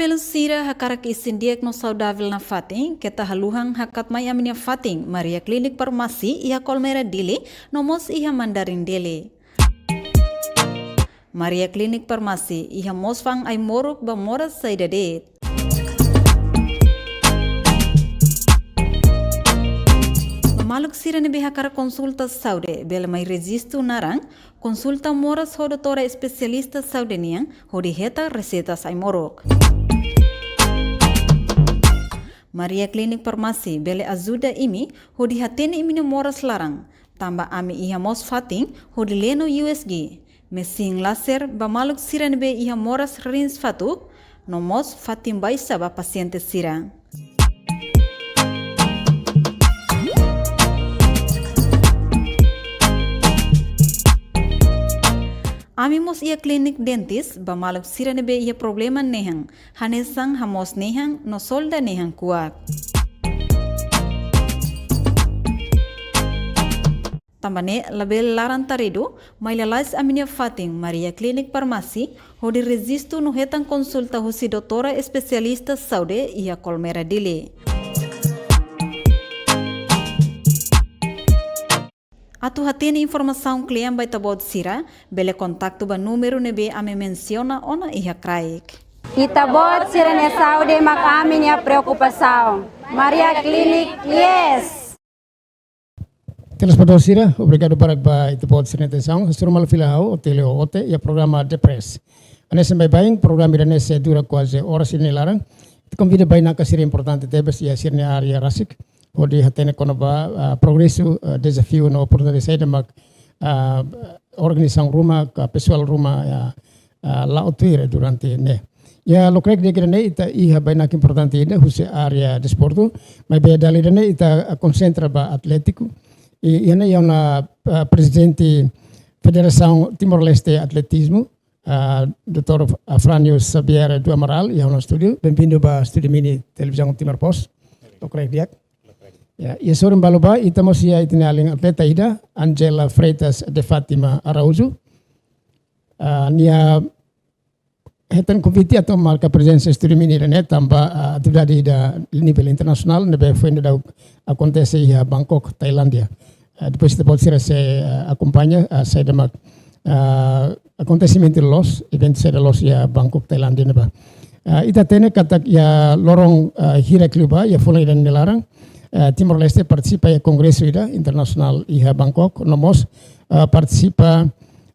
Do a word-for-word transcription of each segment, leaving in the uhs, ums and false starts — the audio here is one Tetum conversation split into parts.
Belun sira, hakarak isin di'ak no saudavel nafatin, keta haluhan hakat mai ami-nia fatin Maria Clinic Farmasi iha Kolmera Dili, no mós iha Mandarin Dili. Maria Clinic Farmasi iha mós fa'an ai-moruk ba moras saida de'it. Ba maluk sira ne'ebé hakarak konsulta saúde, bele mai rejistu naran, konsulta moras ho doutora espesialista saúde nian, hodi hetan reseitas ai-moruk. Maria Clinic Farmasi bele ajuda imi hodi hatene imi-nia moras laran, tanba ami iha mós fatin hodi lee no U S G, mesin laser ba maluk sira ne'ebé iha moras rins fatuk, no mós fatin baixa ba pasiente sira. Ami mós iha klinik dentis ba maluk sira ne'ebé iha problema nehan, hanesan hamoos nehan no solda nehan kuak. Tanba ne'e labele laran taridu, mai lalais ami-nia fatin Maria Clinic Farmasi, hodi rejistu no hetan konsulta husi doutora espesialista saúde iha Kolmera Dili. Atu hatene informasaun kle'an ba ita-boot sira, bele kontaktu ba númeru ne'ebé ami mensiona ona iha kraik. Ita-boot sira-nia saúde mak ami-nia preokupasaun. Maria Clinic, yes! Telespetadór sira, obrigadu barak ba ita-boot sira-nia atensaun. Hasoru malu fila ha'u, Otelio Ote, iha programa The Press. Hanesan baibain, programa ida-ne'e sei dura kuaze oras ida nia laran. Ita konvida bainaka sira importante tebes iha sira-nia área rasik, hodi hatene kona-ba, ah, progresu, ah, dezafiu no oportunidade saida mak, ah, organizasaun ruma, ka pesoál ruma, ah, ah, la'o tuir durante ne'e. Iha lokrek di'ak ida-ne'e ita iha bainaka importante ida husi área desportu, maibé dala ida-ne'e ita, ah, konsentra ba atlétiku. I, iha ne'e iha ona, ah, prezidente Federasaun Timor-Leste Atletizmu, ah, doutór Afrânio Xavier do Amaral, iha ona estúdiu. Benvindu ba estúdiu mini Televizaun Timor Post. Lokrek di'ak. Ya, iha sorin balu ba, ita mós iha ita-nia alin atleta ida, Angela Freitas de Fátima Araújo. Ah, nia hetan konvite atu marka prezensa estúdiu mini ida-ne'e tanba, ah, atividade ida nivel internasionál ne'ebé foin daudauk akontese iha Bangkok, Tailándia. Ah, depois ita-boot sira sei, ah, akompaña, ah, saida mak, ah, akontesimentu loloos, eventu saida loloos iha Bangkok, Tailándia ne'ebá. Ah, ita hatene katak iha loron, ah, hirak liubá, iha fulan ida nia laran, ah, Timor-Leste partisipa iha kongresu ida internasionál iha Bangkok, no mós, ah, partisipa,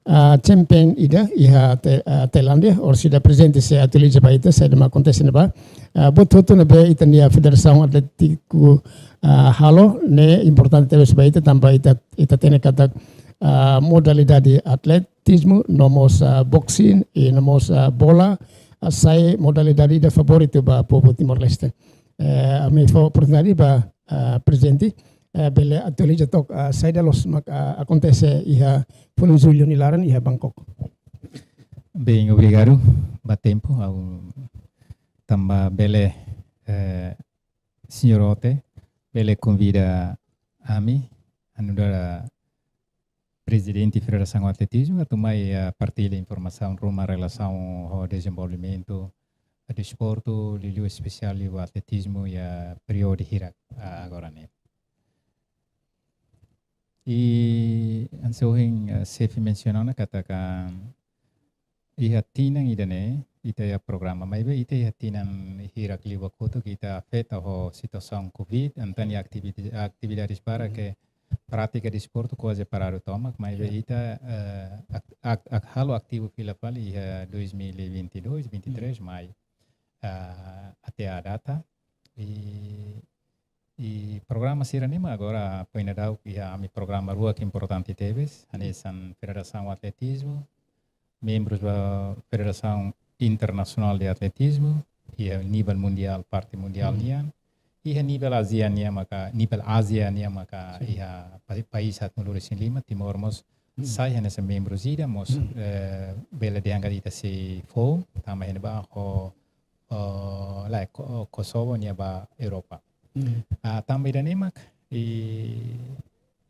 ah, champion ida iha Te-, ah, Tailándia, orsida prezidente sei atualiza ba ita saida mak akontese ne'ebá. Ah, buat hotu ne'ebé ita-nia Federasaun Atlétiku, ah, halo ne'e importante tebes ba ita tanba ita, ita hatene katak, ah, modalidade atletizmu, no mós, ah, boxing, i no mós, ah, bola, ah, sai modalidade ida favoritu ba povu Timor-Leste. Eh, ami fó oportunidade ba, ah, prezidente, eh, bele atualiza took, ah, saida loloos mak, ah, akontese iha fulan Jullu nia laran iha Bangkok. Bem, obrigadu ba tempu, ha'u tanba bele, eh, señór Ote, bele konvida ami, anu dara prezidente Federasaun Atletizmu, atu mai, ah, partilla informasaun ruma relasaun ho dezenvolvimentu, ah, desportu, liuliu espesiál liu atletizmu iha períodu hirak, ah, agora ne'e. I hanesan ohin, ah, xefe mensiona ona katak iha tinan ida-ne'e, ita iha programa, maibé ita iha tinan hirak liubá kotuk ita afeta ho situasaun covid, entaun iha aktiviti-, atividades barak, mhm, ke prátika desportu kuaze paradu tomak, maibé, ya, ita, eh, ak-, ak-, ak-, halo ativu fila fali iha dois mil e vinte e dois, vinte e três, mhm, mai, eh, até à data. I I programa sira-ne'e mak agora foin daudauk iha ami programa rua ke importante tebes, hanesan Federasaun Atletizmu, membrus ba Federasaun Internasionál de Atletizmu, iha nivel mundiál, parte mundiál, hmm, nian, iha nivel Ázia nian maka, nivel Ázia nian maka, sin, iha pa-, país haatnulu-resin-lima, Timor mós, hmm, sai hanesan membru ida mós, hmm, eh, bele dehan katak ita sei foun, tanba iha ne'ebá ho, oh, lae, Ko-, Kosovo nia ba Europa. Hmm. Ah, tanba ida-ne'e mak, i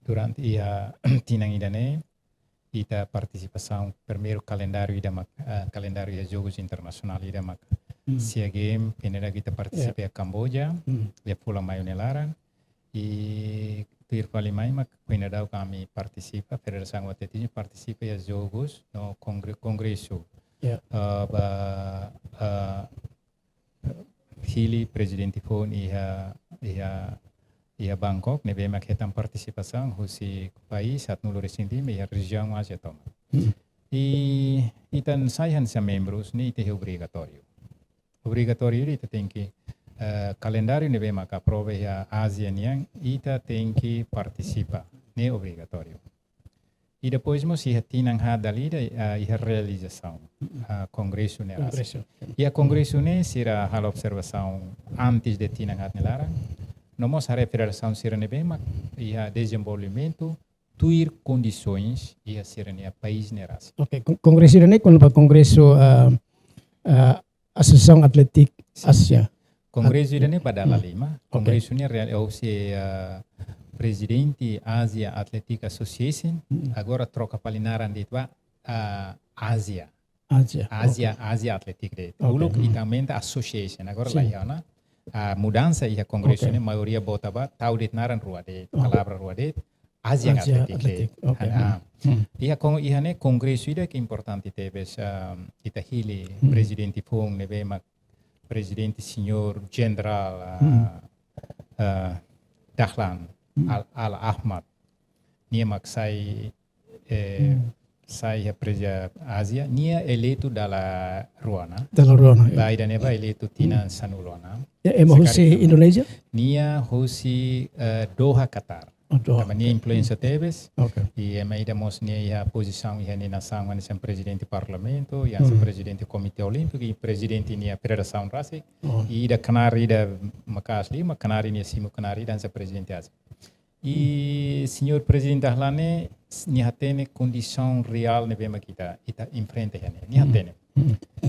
durante iha tinan ida-ne'e, ita partisipasaun primeiru kalendáriu ida mak, ah, kalendáriu iha Jogus Internasionál ida mak, SEAGEM, foin daudauk ita partisipa iha Kamboja, iha fulan Maiu nia laran. I tuir fali mai mak foin daudauk ami partisipa, Federasaun Atletizmu partisipa iha jogus no kongre-, kongresu. Ah, ba, ah, hili prezidente foun iha, iha, iha Bangkok, ne'ebé mak hetan partisipasaun husi país haatnulu-resin-lima iha rejiaun Ázia tomak. I ita sai hanesan membrus ne'e ita iha obrigatóriu. Obrigatóriu ita tenke, eh, kalendáriu ne'ebé maka aprova iha Ázia nian, ita tenke partisipa, ne'e obrigatóriu. I depois mós iha tinan haat dala ida, eh, iha realizasaun, eh, kongresu ne'e rasik. Kongresu. Iha kongresu ne'e sira halo observasaun antes de tinan haat nia laran. No mós haree federasaun sira ne'ebé mak iha dezenvolvimentu tuir kondisoens iha sira-nia país ne'e rasik. Oke, kon-, kongresu ida-ne'e kona-ba kongresu, ah, ah, Asosiasaun Atlétika Ázia. Kongresu ida-ne'e ba dala lima. Oke. Kongresu ne'e real-, husi, ah, prezidente Asia Athletic Association, agora troka fali naran de'it ba, ah, Ázia. Ázia, Ázia, oke. Ázia Atlétika de'it. Oke. Uluk ita aumenta association, agora la iha ona. Ah, mudansa iha kongresu ne'e, maioria vota ba, tau de'it naran rua de'it, palavra rua de'it, Ázia Atlétika de'it. Oke. Ah, iha kon-, iha ne'e kongresu ida ke importante tebes, ah, ita hili prezidente foun ne'ebé mak prezidente señór jenerál, ah, ah, Dahlan Al, Al Ahmad. Nia mak sai eh, sai iha prezidente Ázia, nia eleitu dala rua ona. Dala rua ona, ya. Ba ida-ne'e ba eleitu tinan sanulu ona. Ya, ema husi Indonézia? Nia husi, eh, Doha, Qatar. Oh, Doha. Tanba nia influénsia tebes. Oke. I ema ida mós nia iha pozisaun iha nia nasaun, hanesan prezidente parlamentu, i hanesan prezidente Komité Olímpiku, i prezidente nia federasaun rasik. Oh. I ida knaar ida maka'as liu, mak knaar nia simu knaar ida hanesan prezidente Ázia. I señór prezidente Dahlan ne'e, nia hatene kondisaun reál ne'ebé mak ita, ita enfrenta iha ne'e. Nia hatene.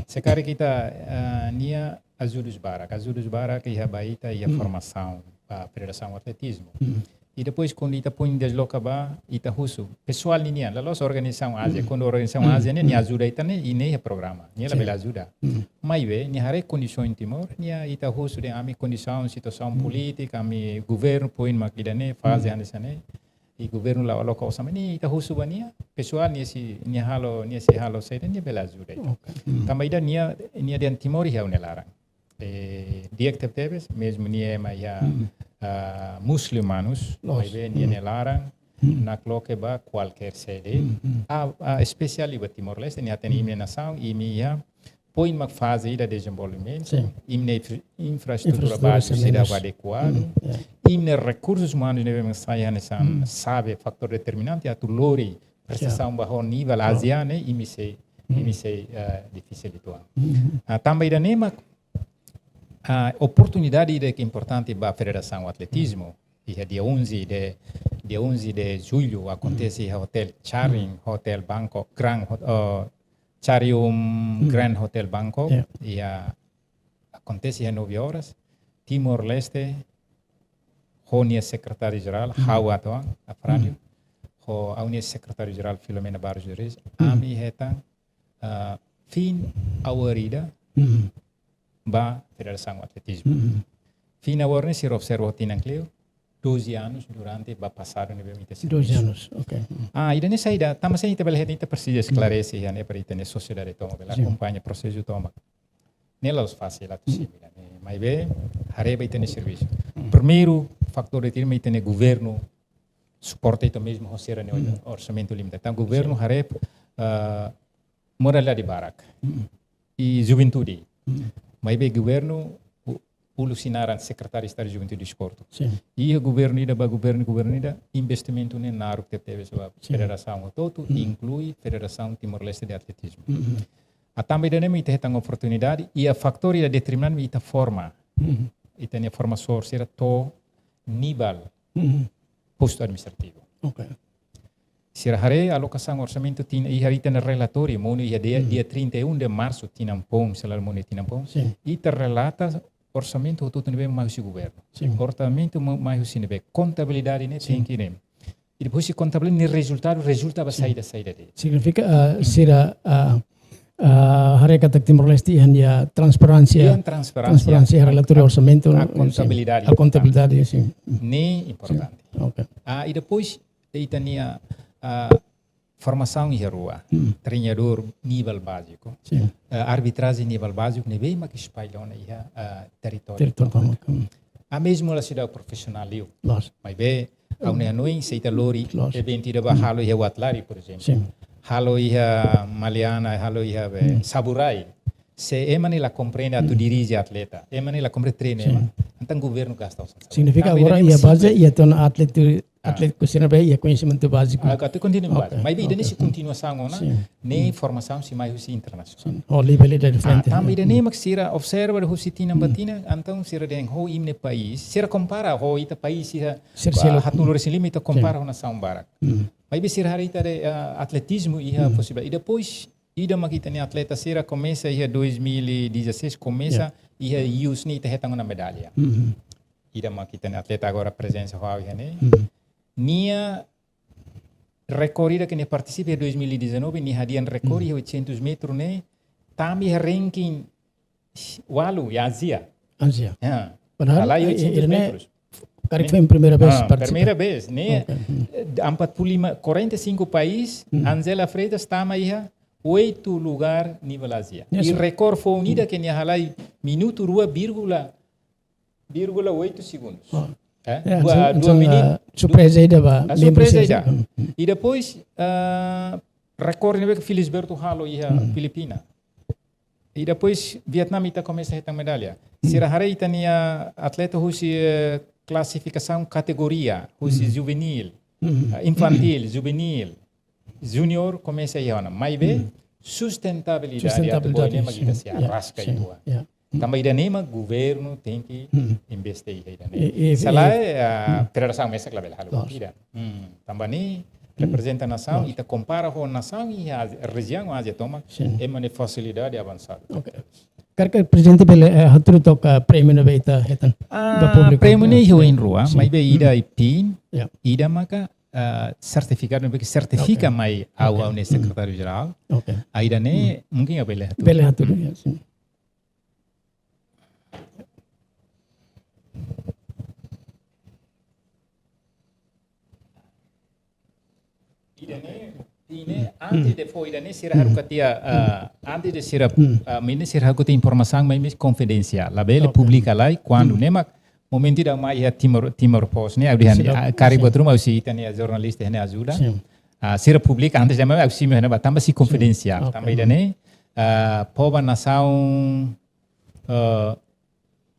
Se karik ita, ah, nia ajudus barak, ajudus barak iha ba ita iha formasaun, ah, federasaun atletizmu. I depois kuandu ita foin desloka ba, ita husu pesoál ninian, la'ós organizasaun Ázia, kuandu organizasaun Ázia ne'e, nia ajuda ita ne'e, i ne'e iha programa, nia labele ajuda. Maibé, nia haree kondisaun Timor, nia ita husu dehan ami kondisaun, situasaun polítika, ami governu foin mak ida-ne'e, faze hanesan ne'e. I governu la aloka orsamentu, nia ita husu ba nia, pesoál nia sei, nia halo, nia sei halo saida, nia bele ajuda ita. Oke. Tanba ida nia, nia dehan Timor iha nia laran. Eh, di'ak tebetebes, mezmu nia ema iha, ah, muslumanu, maibé nia nia laran nakloke ba kualkér sé de'it. Ah, ah, espesiál ba Timor-Leste, nia hatene imi nasaun, imi iha foin mak faze ida dezenvolvimentu, imi-nia infra-, infraestrutura báziku seidauk adekuadu, imi-nia rekursus umanus ne'ebé mak sai hanesan xave, fatór determinante atu lori prestasaun ba ho nivel Ázia ne'e, imi sei, imi sei, eh, difisil uitoan. Ah, tanba ida-ne'e mak, ah, oportunidade ida ke importante ba Federasaun Atletizmu, iha dia onze de, dia onze de jullu, akontese iha Hotel Charing, Hotel Bangkok, Grand Hot-, eh, Charium Grand Hotel Bangkok, iha akontese iha nove horas, Timor-Leste, ho nia sekretáriu jerál, ha'u atu an, Afrânio, ho ha'u-nia sekretáriu jerál Filomena Barros de Reis, ami hetan, ah, fim award ida, ba Federasaun Atletizmu. Fim award ne'e sira observa tinan kleur, doze anos durante ba pasadu ne'ebé ita servisu. Doze anos, oke. Ah, ida-ne'e saida, tanba saida ita bele hetan, ita presiza esklarese iha ne'e para ita-nia sosiedade tomak bele akompaña prosesu tomak. Ne'e la'ós fasil atu simu ida-ne'e. Maibé, haree ba ita-nia servisu. Primeiru, fatór determinante ita-nia governu suporta ita mezmu ho sira-nia orsamentu limitadu. Entaun governu haree, ah, modalidade barak. I juventude. Maibé governu u-, uluk sira naran Sekretáriu Estadu Juventude e Desportu. Sin. Iha governu ida ba governu, governu ida, investimentu ne'e naruk tebetebes ba federasaun hotu-hotu, inklui Federasaun Timor-Leste de Atletizmu. Ah, tanba ida-ne'e mak ita hetan oportunidade, iha fatór ida determinante mak ita forma. Ita-nia formadór sira to'o nivel postu administrativu. Oke. Sira haree alokasaun orsamentu tinan, iha ita-nia relatóriu, monu iha dia, dia trinta e um de março, tinan foun, selalu monu tinan foun. Sin. Ita relata orsamentu hotu-hotu ne'ebé mai husi governu. Sin. Orsamentu ma-, mai husi ne'ebé, kontabilidade ne'e tenke ne'e. I depois husi kontabilidade ne'e rezultadu, rezulta ba saida, saida de'it. Signifika, ah, sira, ah, Ah, haree katak Timor-Leste iha nia transparénsia, iha transparénsia, transparénsia, a, relatóriu a, orsamentu, a, sin, kontabilidade, a kontabilidade, sin. Ne'e importante. Sin. Ok. Ah, i depois, ita-nia, ah, formasaun iha rua, Hmm. treinadór nivel báziku, Sin. ah, arbitrajen nivel báziku, ne'ebé mak espalla ona iha, ah, territóriu. Territóriu tomak. Hmm. A mesmu la seidauk profisionál liu. Loos. Maibé, ha'u-nia hanoin, se ita lori Loos. eventu ida ba Hmm. halo iha Uathlari, por ezemplu. Sin. Halo iha Maliana, halo iha be, Hmm. Saburai. Se ema ne'e la komprende atu Hmm. dirije atleta, ema ne'e la komprende treina Sin. ema, entaun governu gasta osan. Signifika Tanba agora ida-ne'e iha baze, simples. iha tiha ona atleta, Ah. atleta sira be iha koñesimentu báziku. Ah, atu kontinua Ok, baze. Maibé ida-ne'e ok. sei kontinua sanga ona, Sin. ne'e Hmm. formasaun sei mai husi internasionál. Sin. Oh, nivel ida Ah, diferente. tanba ida-ne'e Hmm. mak sira observa husi tinan ba Hmm. tinan, entaun sira dehan ho imi-nia país, sira kompara ho ita país iha, Sira ah, seluk. haat-nulu-resin-lima ita Sin. kompara ho nasaun barak. Hmm. Maibé sira haree ita dehan, ah, atletizmu iha Hmm. posibilidade. I depois, ida mak ita-nia atleta sira komesa iha dois mil e dezasseis, komesa Ya. iha Youth ne'e ita hetan ona medalla. Mhm. Ida mak ita-nia atleta agora prezensa ho ha'u iha ne'e. Mhm. Nia rekorde ida ke nia partisipa iha dois mil e dezanove, nia hadi'a rekorde Mhm. iha oitocentos metru ne'e, tama iha ranking ualu iha Ázia. Ázia. Ya. Padahal, Halai eh, oitocentos eh, ne'e metru. karik foin primeira vez Ah, partisipa. primeira vez, ne'e? Ok. Hmm. Eh, empat puluh lima, quarenta e cinco país, Hmm. Angela Freitas tama iha oito lugar nivel Ázia. Yes, I sir. rekorde foun ida Hmm. ke nia halai minutu rua vírgula, vírgula oito segundos. Oh. Eh? Ya, Dua, entaun, dua entaun, menit, ah, du- surpreza ida ba Ah, membru surpreza sira. ida. Hmm, hmm. I depois, ah, rekorde ne'ebé ke Felisberto halo iha Hmm. Filipina. I depois Vietname ita komesa hetan medalla. Hmm. Sira haree ita-nia atleta husi, eh, klasifikasaun kategoria, husi Hmm. juvenil, Hmm. eh, infantil, juvenil, junior komesa iha ona. Maibé Hmm. sustentabilidade, Sustentabilidade, atu boot ne'e mak ita sin. sei Ya, arraska sin. uitoan. Ya. Tanba ida-ne'e mak governu tenke Hmm. investe iha ida-ne'e. E, e, Se lae, e, ah, Hmm. federasaun mesak labele halo Loos. buat ida. Hmm. Tanba ne'e Hmm. reprezenta nasaun, Loos. ita kompara ho nasaun iha Ázia, rejiaun Ázia tomak, Sin. ema nia fasilidade avansadu. Ok. Karik prezidente bele, eh, hatudu took prémiu ne'ebé ita hetan Ah, ba públiku. prémiu ne'e Ah, iha sin. oin rua, Sin. maibé ida Hmm. ipin, Ya. ida maka, ah, sertifikadu ne'ebé ke sertifika Ok. mai ha'u, Ok. ha'u-nia Hmm. sekretáriu jerál. Ok. Ah, ida-ne'e, Hmm. mungkin ha'u bele hatudu. Bele hatudu, ya, sin. Ida-ne'e, ida-ne'e, Hmm. antes de fó ida-ne'e sira Hmm. haruka tiha, Hmm. ah, antes de sira, Hmm. ah, ida-ne'e sira haruka tiha informasaun, maibé konfidensiál. Labele Ok. publika lai, kuandu Hmm. ne'e mak momentu ida mai iha Timor, Timor Post ne'e, ha'u dehan, Sira, ah, karik sin. buat ruma, husi ita-nia jornalista ne'e ajuda. Sin. Ah, sira publika antes de mai, ha'u simu iha ne'ebá, tanba sei Sin. konfidensiál. Ok. Tanba Hmm. ida-ne'e, ah, povu nasaun, ah,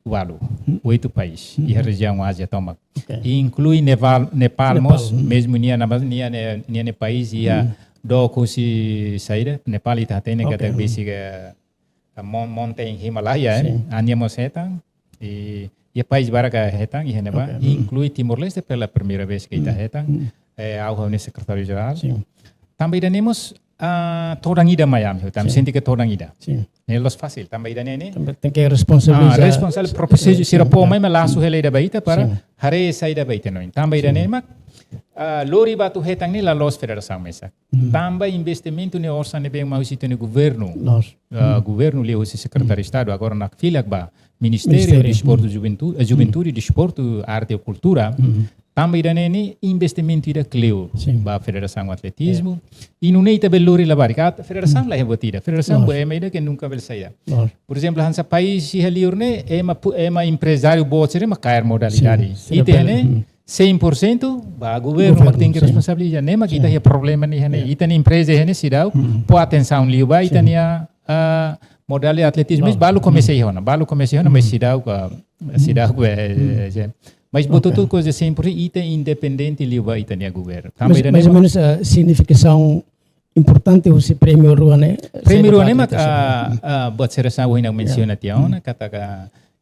ualu, Hmm. oito país, Hmm. iha rejiaun Ázia tomak. Ok. Inklui Nepal, Nepal Nepal, mós, hmm. mesmu nia, nama nia, nia, nia, nia país iha Hmm. dook husi saida, Nepal ita hatene Ok, katak hmm. besik, eh, mon-, mountain Himalaya, eh. Sin. Ah, nia mós hetan, i, iha país barak hetan, iha ne'ebá, Ok, hmm. inklui Timor-Leste pela primeira vez ke ita Hmm. hetan, Hmm. eh, ha'u, ha'u-nia sekretáriu jerál. Sin. Tanba ida-ne'e mós, ah, todan ida mai ami, ami Sin. sente ke todan ida. Sin. Ne'e la'ós fasil, tanba ida-ne'e ne'e. Tanba tenke responsabiliza. Ah, responsabiliza, prosesu Sin. sira fó mai mak lasu hela ida ba ita para Sin. haree saida ba ita-nia oin. Tanba Sin. ida-ne'e mak, ah, lori ba atu hetan ne'e la loos federasaun mesak. Hmm. Tanba investimentu ne'e osan ne'ebé mak husi ita-nia governu. Loos. Ah, Hmm. governu liuhusi sekretáriu Hmm. estadu, agora nakfilak ba Ministériu Ministériu. Desportu, Hmm. Juventu-, eh, Juventude, Hmm. Desportu, Arte i Kultura. Hmm. Tanba ida-ne'e ne'e investimentu ida kleur Sin. ba Federasaun Atletizmu. Ya. I nune'e ita bele lori labarik. Federasaun Hmm. la iha buat ida. Federasaun Loos. buat ema ida ke nunka bele sai ida. Loos. Por ezemplu, hanesan país iha liur ne'e, ema pu-, ema emprezáriu boot sira mak kaer modalidade. Sin. Sira Ita bele, ne'e, hmm. cem por cento ba governu, Governu, mak tenke sin. responsabiliza. Ne'e mak ita Sin. iha problema ne'e, ne'e. Ya. Ita-nia empreza ne'e seidauk, Hmm. fó atensaun liu ba, Sin. ita-nia, ah, modalidade atletizmu, Loos. balu komesa Hmm. iha ona, balu komesa iha ona, maibé Hmm. seidauk, ah, Hmm. seidauk, eh, Hmm. eh, maibé Ok. buat hotu-hotu koza sempre ita independente liu ba ita-nia governu. Tanba Mais, ida-ne'e mais ou mak menos, ah, signifikasaun importante husi prémiu rua ne'e, Prémiu saida rua ba ne'e mak, atleta sira? ah, Hmm. ah, buat sira hanesan ohin ha'u Ya. mensiona tiha ona, Hmm. katak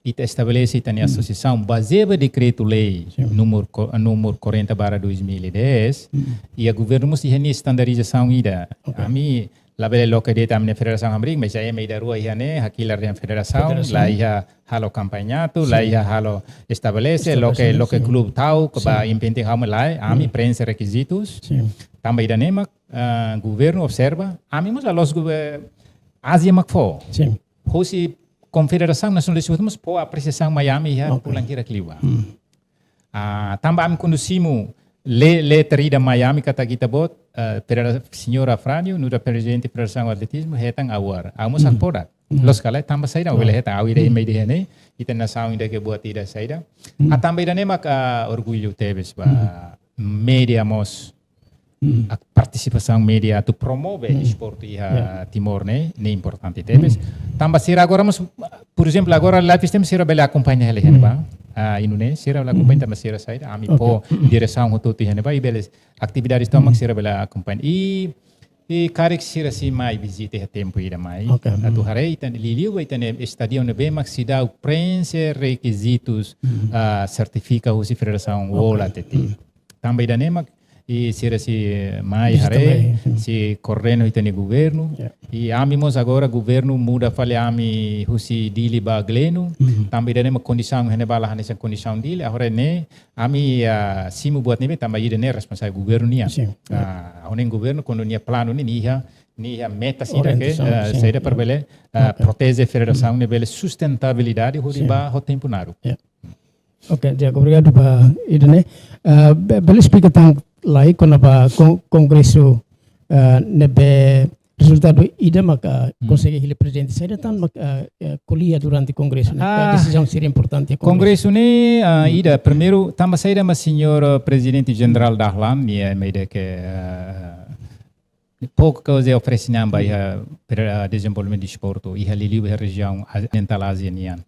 ita estabelese ita-nia Hmm. asosiasaun bazeia ba dekretu-lei Sin. númeru ko-, númeru quarenta barra dois mil e dez, Hmm. i governu mós iha nia estandarizasaun ida. Ok. Ami labele loke de'it ami-nia federasaun hamriik, maibé ema ida rua iha ne'e, hakilar dehan federasaun, Federasaun. la iha halo kampanha atu, la Sin. iha halo estabelese, Estabelese, loke, loke sin. klube ta'uk, Sin. ba impente ha'u mak lae, ami Hmm. preenxe rekizitus. Sin. Tanba ida-ne'e mak, ah, governu observa, ami mós la loos gover-, Ázia mak fó. Sin. Hosi Konfederasaun Nasionál Desportu mós fó apresiasaun mai ami iha, oke, fulan hirak liubá. Hmm. Ah, tanba ami kuandu simu le-, leta ida mai ami katak ita-boot, ah, federa-, señór Afrânio, nu'udar prezidente Federasaun Atletizmu, hetan award. Ha'u mós, hmm, hakfodak. Hmm. Loos ka lae, tanba saida, oh, bele hetan, ha'u ida, hmm, ema ida ne'e, ita nasaun ida ke buat ida saida. Hmm. Ah, tanba ida-ne'e mak, ah, orgullu tebes ba, hmm, média mós. Hmm. Ah, partisipasaun média atu promove, hmm, desportu iha, ya, Timor ne'e, ne'e importante tebes. Hmm. Tanba sira agora mós, por ezemplu, agora live stream sira bele akompaña hela iha ne'ebá. Hmm. Ah, ida-ne'e, sira bele akompaña, hmm, tanba sira saida, ami, oke, fó, hmm, diresaun hotu-hotu iha ne'ebá, i bele atividades tomak, hmm, sira bele akompaña. I, i karik sira sei mai vizita iha tempu ida mai. Oke, atu, hmm, haree ita-nia, liuliu ba ita-nia estádiu ne'ebé mak seidauk preenxe rekizitus, hmm, ah, sertifika husi Federasaun, oke, World Athletics. Hmm. Tanba ida-ne'e mak, i sira sei mai, vizita, haree, mai, hmm, sei koordena ho ita-nia governu. Ya. I ami mós agora governu muda fali ami husi Dili ba Gleno. Hmm. Tanba ida-ne'e mak kondisaun iha ne'ebá la hanesan kondisaun Dili. Agora ne'e ami, ah, simu buat ne'ebé tanba ida-ne'e responsavel governu nian. Sin. Ah, ha'u-nia governu kuandu nia planu ne'e, nia iha, nia iha meta sira ke, orientasaun, ah, sin, saida para, ya, bele, ah, oke, proteje federasaun, hmm, ne'e bele sustentabilidade hodi, sin, ba ho tempu naruk. Ya. Oke, di'ak, obrigadu ba ida-ne'e. Ah, be-, bele esplika tan lai kona-ba kon-, kongresu, ah, ne'ebé rezultadu ida maka, hmm, konsege hili prezidente. Saida tan maka, ah, eh, ko'alia durante kongresu ne'e? Ah, desizaun sira importante iha kongresu. Kongresu ne'e, ah, hmm, ida, primeiru, tanba saida mak señór, ah, Prezidente Jerál Dahlan, nia ema ida ke, ah, pouco causa oferese nian ba, hmm, iha, per, ah, dezenvolvimentu desportu, iha liuliu iha rejiaun Ázia, Orientál Ázia nian.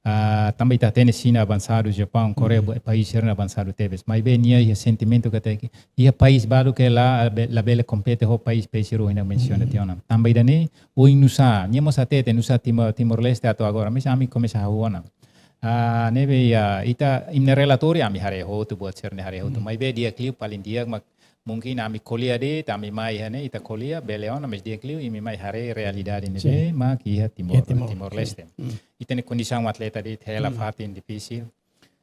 Ah, tanba ita hatene Xina avansadu, Japaun, Koreia, hmm, bo-, país sira-ne'e avansadu tebes. Maibé nia iha sentimentu katak iha país balu ke la, be-, labele kompete ho país, país sira ohin ha'u mensiona, hmm, tiha ona. Tanba ida-ne'e, ohin nusá, nia mós hatete, nusá Timor, Timor-Leste atu agora, mais ami komesa hahú ona. Ah, ne'ebé iha, ita, imi-nia relatóriu, ami haree hotu, buat sira-ne'e haree hotu. Hmm. Maibé di'ak liu, paling di'ak mak mungkin ami ko'alia de'it, ami mai iha ne'e, ita ko'alia, bele ona, mais di'ak liu, imi mai haree realidade ne'ebé, sin, mak iha Timor, iha Timor, Timor-Leste. Sin. Hmm. Ita-nia kondisaun atleta de'it hela, hmm, fatin difisil.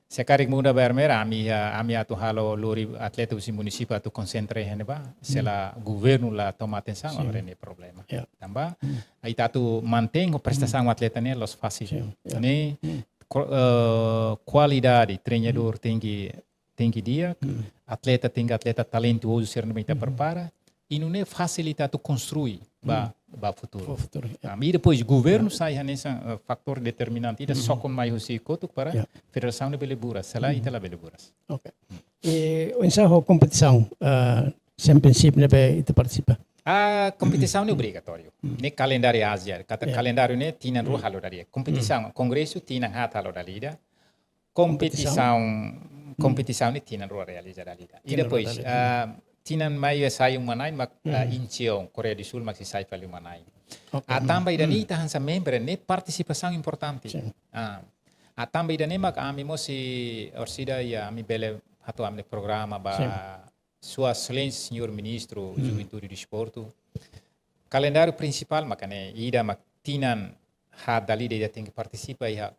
Se karik muda ba Ermera, ami, ah, ami atu halo lori atleta husi munisípiu atu konsentra iha ne'ebá, hmm, se la governu la toma atensaun, sin, agora ne'e problema. Ya. Tanba, hmm, ita atu mantein ho prestasaun, hmm, atleta ne'e la'ós fasil. Sin, ya. Ne'e, hmm, ko-, eh, kualidade treinadór, hmm, tenke tenke di'ak, hmm, atleta tenke atleta talentozu sira-ne'ebé ita, hmm, prepara, i nune'e fasilita atu konstrui ba, hmm, ba futuru. Ba futuru, ya. Ah, i depois governu, ya, sai hanesan, eh, fatór determinante, ita, hmm, sokon mai husi kotuk para, ya, federasaun ne'e bele buras, se lae, hmm, ita labele buras. Oke. I oinsá ho kompetisaun, eh, championship ne'ebé ita partisipa? Ah, kompetisaun ne'e obrigatóriu. Hmm. Ne'e kalendáriu Ázia, katak, ya, kalendáriu ne'e tinan rua, hmm, halo dala ida. Kompetisaun, hmm, kongresu tinan haat halo dala ida. Kompetisaun. Kompetisaun, hmm, kompetisaun ne'e tinan rua realiza dala ida. I, tinan rua, depois, dala ida, ah, tinan mai sai uma-na'in mak, ah, hmm, Incheon, Koreia do Sul mak sei sai fali uma-na'in. Oke. Ah, tanba ida-ne'e, hmm, ita hanesan membru ne'e partisipasaun importante. Sin. Ah, ah, tanba ida-ne'e mak ami mós sei orsida iha ami bele hato'o ami-nia programa ba, sin, Sua Exelénsia Señór Ministru, hmm, Juventude e Desportu. Kalendáriu prinsipál maka ne'e, ida mak tinan haat dala ida ita tenke partisipa iha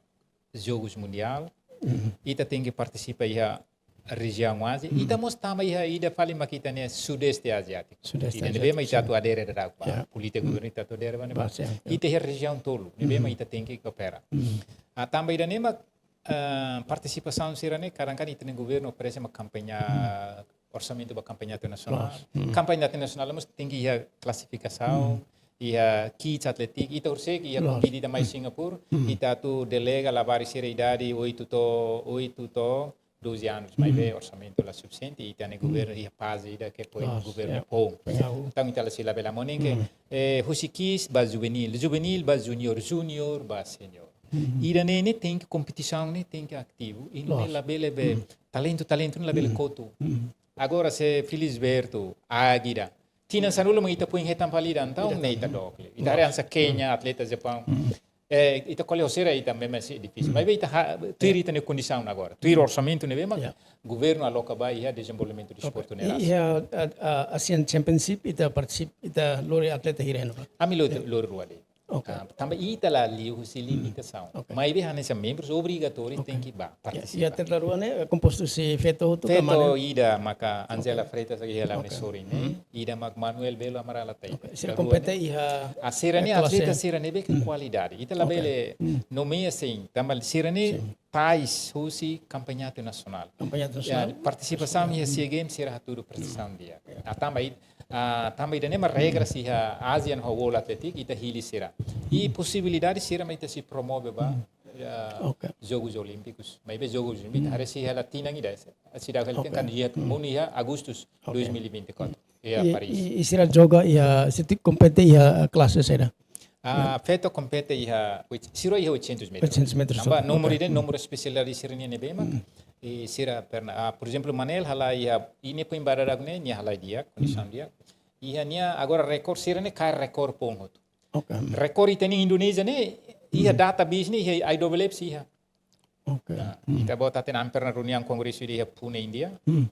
Jogus Mundiál, mhm, ita tenke partisipa iha rejiaun Ázia, mhm, ita mós tama iha ida fali mak ita-nia Sudeste Aziátiku. Sudeste Aziátiku, sin. Ida ne'ebé mak ita atu adere daudaun ba, ya, polítika, mhm, governu ita atu adere ba ne'ebá. Ba, sin, ya. Ita iha rejiaun tolu, ne'ebé mak, mhm, ita tenke koopera. Mhm. Ah, tanba ida-ne'e mak, ah, partisipasaun sira-ne'e, kadang-kadang ita-nia governu oferese mak kampaña, mhm, orsamentu ba kampaña internasionál. Klaru. Hmm. Kampaña internasionál mós tenke iha klasifikasaun, hmm, iha kits atlétiku, ita horisehik iha, klaru, konvida ida mai, hmm, Singapura, hmm, ita atu delega labarik sira idade oitu to'o, oitu to'o doze anos, hmm, maibé orsamentu la sufisiente, ita-nia, hmm, governu iha faze ida ke foin, klaru, governu, ya, foun. Ya. Entaun ita la sei labele hanoin ke, hmm, eh, husi kits ba juvenil, juvenil ba junior, junior ba senior. Hmm. Ida-ne'e ne'e tenke kompetisaun ne'e tenke ativu, i, klaru, ne'e labele be, hmm, talentu, talentu ne'e labele, hmm, kotu. Hmm. Agora se Felisberto, Águida, tinan sanulu mak ita foin hetan fali ida, entaun, ida, ne'e ita, hmm, dook liu. Ita, klaru, haree hanesan Kénia, hmm, atleta Japaun. Hmm. Eh, ita ko'alia ho sira ita memang sei difisil. Hmm. Maibé ita ha-, tuir, ya, ita-nia kondisaun agora. Tuir, hmm, orsamentu ne'ebé mak, ya, governu aloka ba iha dezenvolvimentu, oke, desportu ne'e rasik. Iha, a, a, Asian Championship ita partisip-, ita lori atleta hira ona, pak? Ami lori, ya, lori rua de'it. Ok. Ah, tanba ita la liu husi limitasaun. Ok. Maibé hanesan membrus obrigatóriu, ok, tenke bá, ya, partisipa. Ya, terdua ne'e, eh, kompostu husi feto hotu ka mane? Feto ida maka Angela, ok, Freitas, iha la, ok, ne'e sorin ne'e. Hmm. Ida mak Manuel Belo Amaral Ataide. Ok. Sira, terdua kompete ne'e, iha, ah, sira ne'e, eh, klase atleta sira ne'ebé ke, hmm, kualidade. Ita labele, ok, nomeia sin, tanba sira ne'e, sin, tais husi kampeonatu nasionál. Kampeonatu, ya, nasionál. Partisipasaun iha, hmm, SEA Games sira hatudu prestasaun di'ak. Ah, tanba it-, ah, tanba ida-ne'e mak regra, hmm, sira iha ASEAN ho World Athletics, ita hili sira. I, hmm, posibilidade sira mak ita sei promove ba, hmm, ya, ok, Jogus Olímpikus. Maibé Jogus Olímpikus, hmm, haree sira iha tinan ida, sira, ok, kan iha, hmm, monu iha Agustus, ok, dois mil e vinte e quatro. Iha, i, Paris. I, i sira joga iha, sira kompete iha klase saida? Ah, ya, feto kompete iha oit-, sira iha oitocentos metros. Oitocentos metros. Tanba, ok, númeru ida, ok, númeru espesiál sira-nian ne'ebé mak. Hmm. I sira pernah, ah, por ezemplu, Manel halai iha, i nia foin ba dadauk ne'e, nia halai di'ak, kondisaun, hmm, di'ak. Iha nia agora rekorde sira ne'e kaer rekorde foun hotu. Ok. Rekorde ita-nia Indonézia ne'e, iha, hmm, database ne'e, iha I W F sira iha. Ok. Nah, hmm, ita-boot hatene ami pernah reuniaun kongresu iha Pune, Índia. Hmm.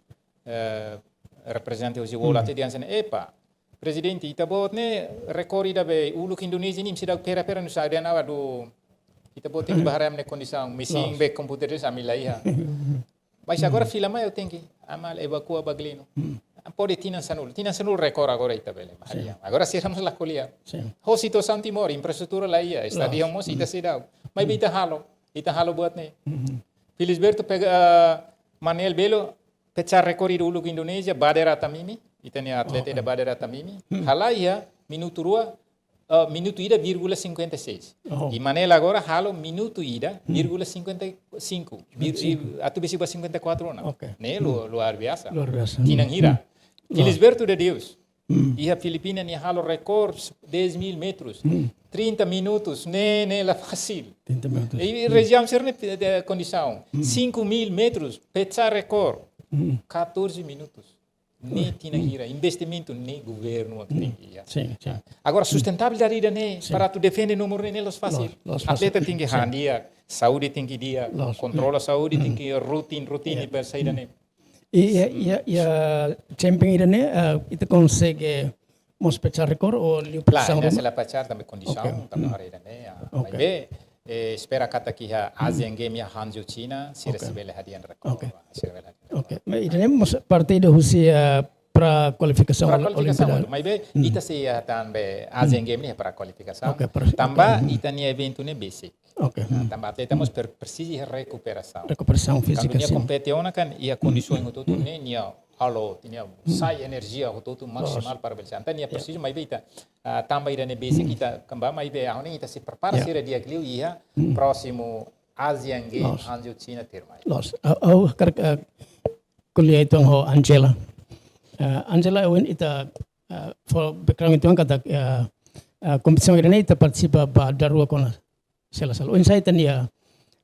Eh, reprezentante husi World, hmm, Athletics dehan hanesan ne'e, "Epá, prezidente, ita-boot ne'e rekorde ida be uluk Indonézia ne'e, imi seidauk pera-pera, nusá dehan ha'u atu, ita-boot tenke bá haree ami-nia kondisaun, mesin, loos, be komputer de'it ami la iha." Mas, hmm, agora fila mai, ha'u tenke, ami evakua ba Gleno. Hmm. Pode tinan sanulu. Tinan sanulu rekorde agora ita bele, sin, hadi'a. Agora sira mós la ko'alia. Sin. Ho situasaun Timor, infraestrutura la iha, estádiu, loos, mós ita, hmm, seidauk. Maibé, hmm, ita halo, ita halo buat ne'e. Hmm. Felisberto pega, ah, Manel Belo, peca rekorde uluk Indonézia, bá de'it Atamimi, ita-nia atleta, ok, ida bá de'it Atamimi. Hmm. Halai iha minutu rua, ah, minutu ida vírgula cinquenta e seis. Oh. I Manel agora halo minutu ida, hmm, vírgula cinquenta e cinco. Vir-, vinte e cinco. I atu besik ba cinquenta e quatro ona. Ok. Ne'e lu-, hmm, luar biasa. Luar biasa. Tinan hira. Hmm. Luar. Felisberto de Deus. Hmm. Iha Filipina nia halo rekorde dez mil metros. Hmm. Trinta minutos, ne'e, ne'e la fasil. Trinta minutos. I, hmm, rejiaun sira-ne'e, eh, kondisaun. Hmm. Cinco mil metros, peca rekorde. Hmm. Catorze minutos. Ne'e, hmm, tinan hira, investimentu ne'e governu, hmm, tenke iha. Sin, sin. Agora, hmm, sustentabilidade ida-ne'e, sin, para atu defende númeru ne'e, ne'e la'ós fasil. La'ós, la'ós fasil. Atleta tenke, sin, han di'ak, saúde tenke di'ak, loos, kontrola, hmm, saúde, hmm, tenke rutin, rutin, ya, para saida, hmm, ne'e. I, ya, sin, ya, ya, champion ida-ne'e, ah, ita konsege mós peca rekorde ou liu? Klaru, peca, ne'e, se la peca tanba kondisaun, ok, tanba, hmm, haree ida-ne'e, ah, ok, maibé, eh, espera katak iha, hmm, ASEAN Games iha Hangzhou, China, sira, ok, sei bele hadi'a rekorde, ok, sira bele hadi'a rekorde. Ok. Maibé ida-ne'e mós parte ida husi, ah, pré-kualifikasaun, pré-kualifikasaun Olimpíada. Maibé, hmm, ita sei iha tan be ASEAN, hmm, Games ne'e pré-kualifikasaun. Ok, pré-, tanba, ok, hmm, ita-nia eventu ne'e besik. Ok. Nah, hmm, tanba atleta mós per-, presiza rekuperasaun. Rekuperasaun fízika, sin. Kuandu nia kompete ona kan, iha, hmm, kondisaun hotu-hotu, hmm, ne'e nia halo, nia, hmm, sai enerjia hotu-hotu, loos, maksimal para bele. Entaun nia, ya, presiza, maibé ita, ah, tanba ida-ne'e besik, hmm, ita kamba, maibé ha'u hanoin ita sei prepara, ya, sira di'ak liu iha, hmm, prósimu ASEAN Games, loos, Hangzhou, China, tuirmai. Loos. Ha'u, ha'u hakarak, ah, ko'alia uitoan ho Angela. Ah, Angela, ohin ita, ah, fó background uitoan katak, ah, ah, kompetisaun ida-ne'e ita partisipa ba daruak ona, se la sala. Oinsá ita-nia,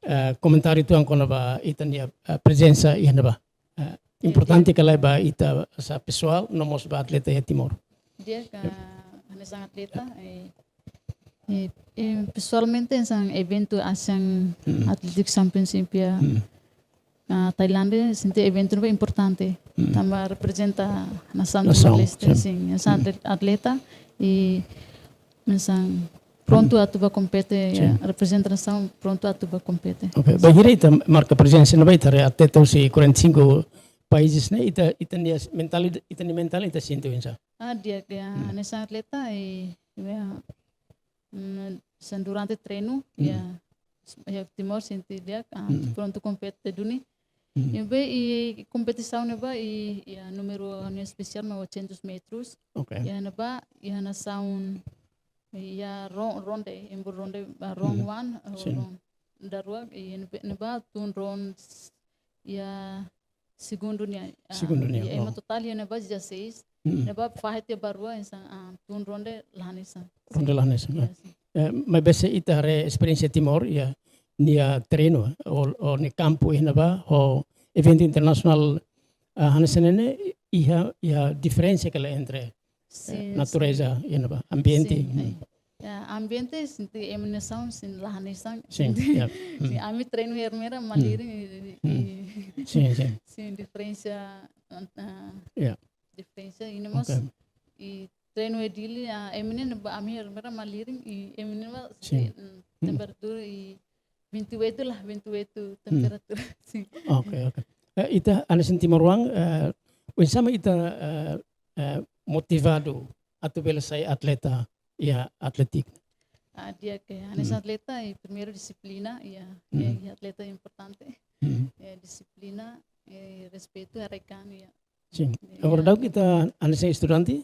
eh, komentáriu uitoan kona-ba ita-nia, eh, prezensa iha ne'ebá? Eh, importante ka lae ba ita sá pesoál, no mós ba atleta iha Timor? Di'ak, ya, hanesan atleta, eh, eh, eh, pesoalmente hanesan eventu ASEAN, hmm, Athletic Championship iha, hmm, ah, Tailándia, sente eventu ne'ebé importante. Hmm. Tanba reprezenta nasaun, nasaun Timor-Leste, sin, sin, hanesan, hmm, atle-, atleta, i hanesan prontu, hmm, atu bá kompete, sin, ya, reprezenta nasaun, prontu atu bá kompete. Ok, bainhira ita marka prezensa ne'ebá, ita haree atleta husi quarenta e cinco países ne'e, ita, ita-nia mentál, ita-nia mentál ita sente oinsá? Ah, di'ak, ya, hmm, hanesan atleta, i, ya, mm, hanesan durante treinu, hmm, ya, iha Timor sente di'ak, ah, hmm, prontu kompete duni. Hmm. Ne'ebé iha kompetisaun ne'ebá, i, ya, númeru ha'u-nia espesiál mak oitocentos metros. Ok. Iha ne'ebá, iha nasaun, iha ron-, ronde, embur ronde, ah, round, hmm, one, ah, sin, round daruak, i ne'ebá, ne'ebá tun round s-, iha segundu nian, ah, segundu nian, i ema, oh, totál iha ne'ebá dezasseis, hmm, ne'ebá fahe tiha ba rua hanesan, ah, tun ronde la hanesan. Ronde la hanesan, ya, ah, sin. Eh, maibé se ita haree esperiénsia Timor, ya, nia terrenu, ou, ou nia kampu iha ne'ebá, ho eventu internasionál, ah, hanesan ne'e, iha, iha diferensa ka lae entre, eh, sin, natureza, sin, iha ne'ebá, ambiente. Sin, hmm, eh. Ya, ambiente, sente ema nia nasaun, sin la hanesan. Sin, ya. Sin, hmm, ami treinu iha Ermera, hmm, malirin, i, i, hmm, i, sin, sin, sin, diferensa, ah, ya, diferensa, i ne'e mós, ok, i treinu iha Dili, ah, imi-nia ba ami-nia mera malirin, i imi-nia ba, sin, mm, temperatura iha vinte e oito lah, vinte e oito temperatura. Sin. Oke, oke. Eh, ita hanesan timoroan, eh, oinsá mak ita, eh, eh, motivadu atu bele sai atleta iha atletik? Ah, di'ak, hanesan atleta, i primeiru dixiplina, iha, iha atleta importante. Iha dixiplina, i respeitu, haree-an, iha. Sin. Agora daudaun ita hanesan estudante?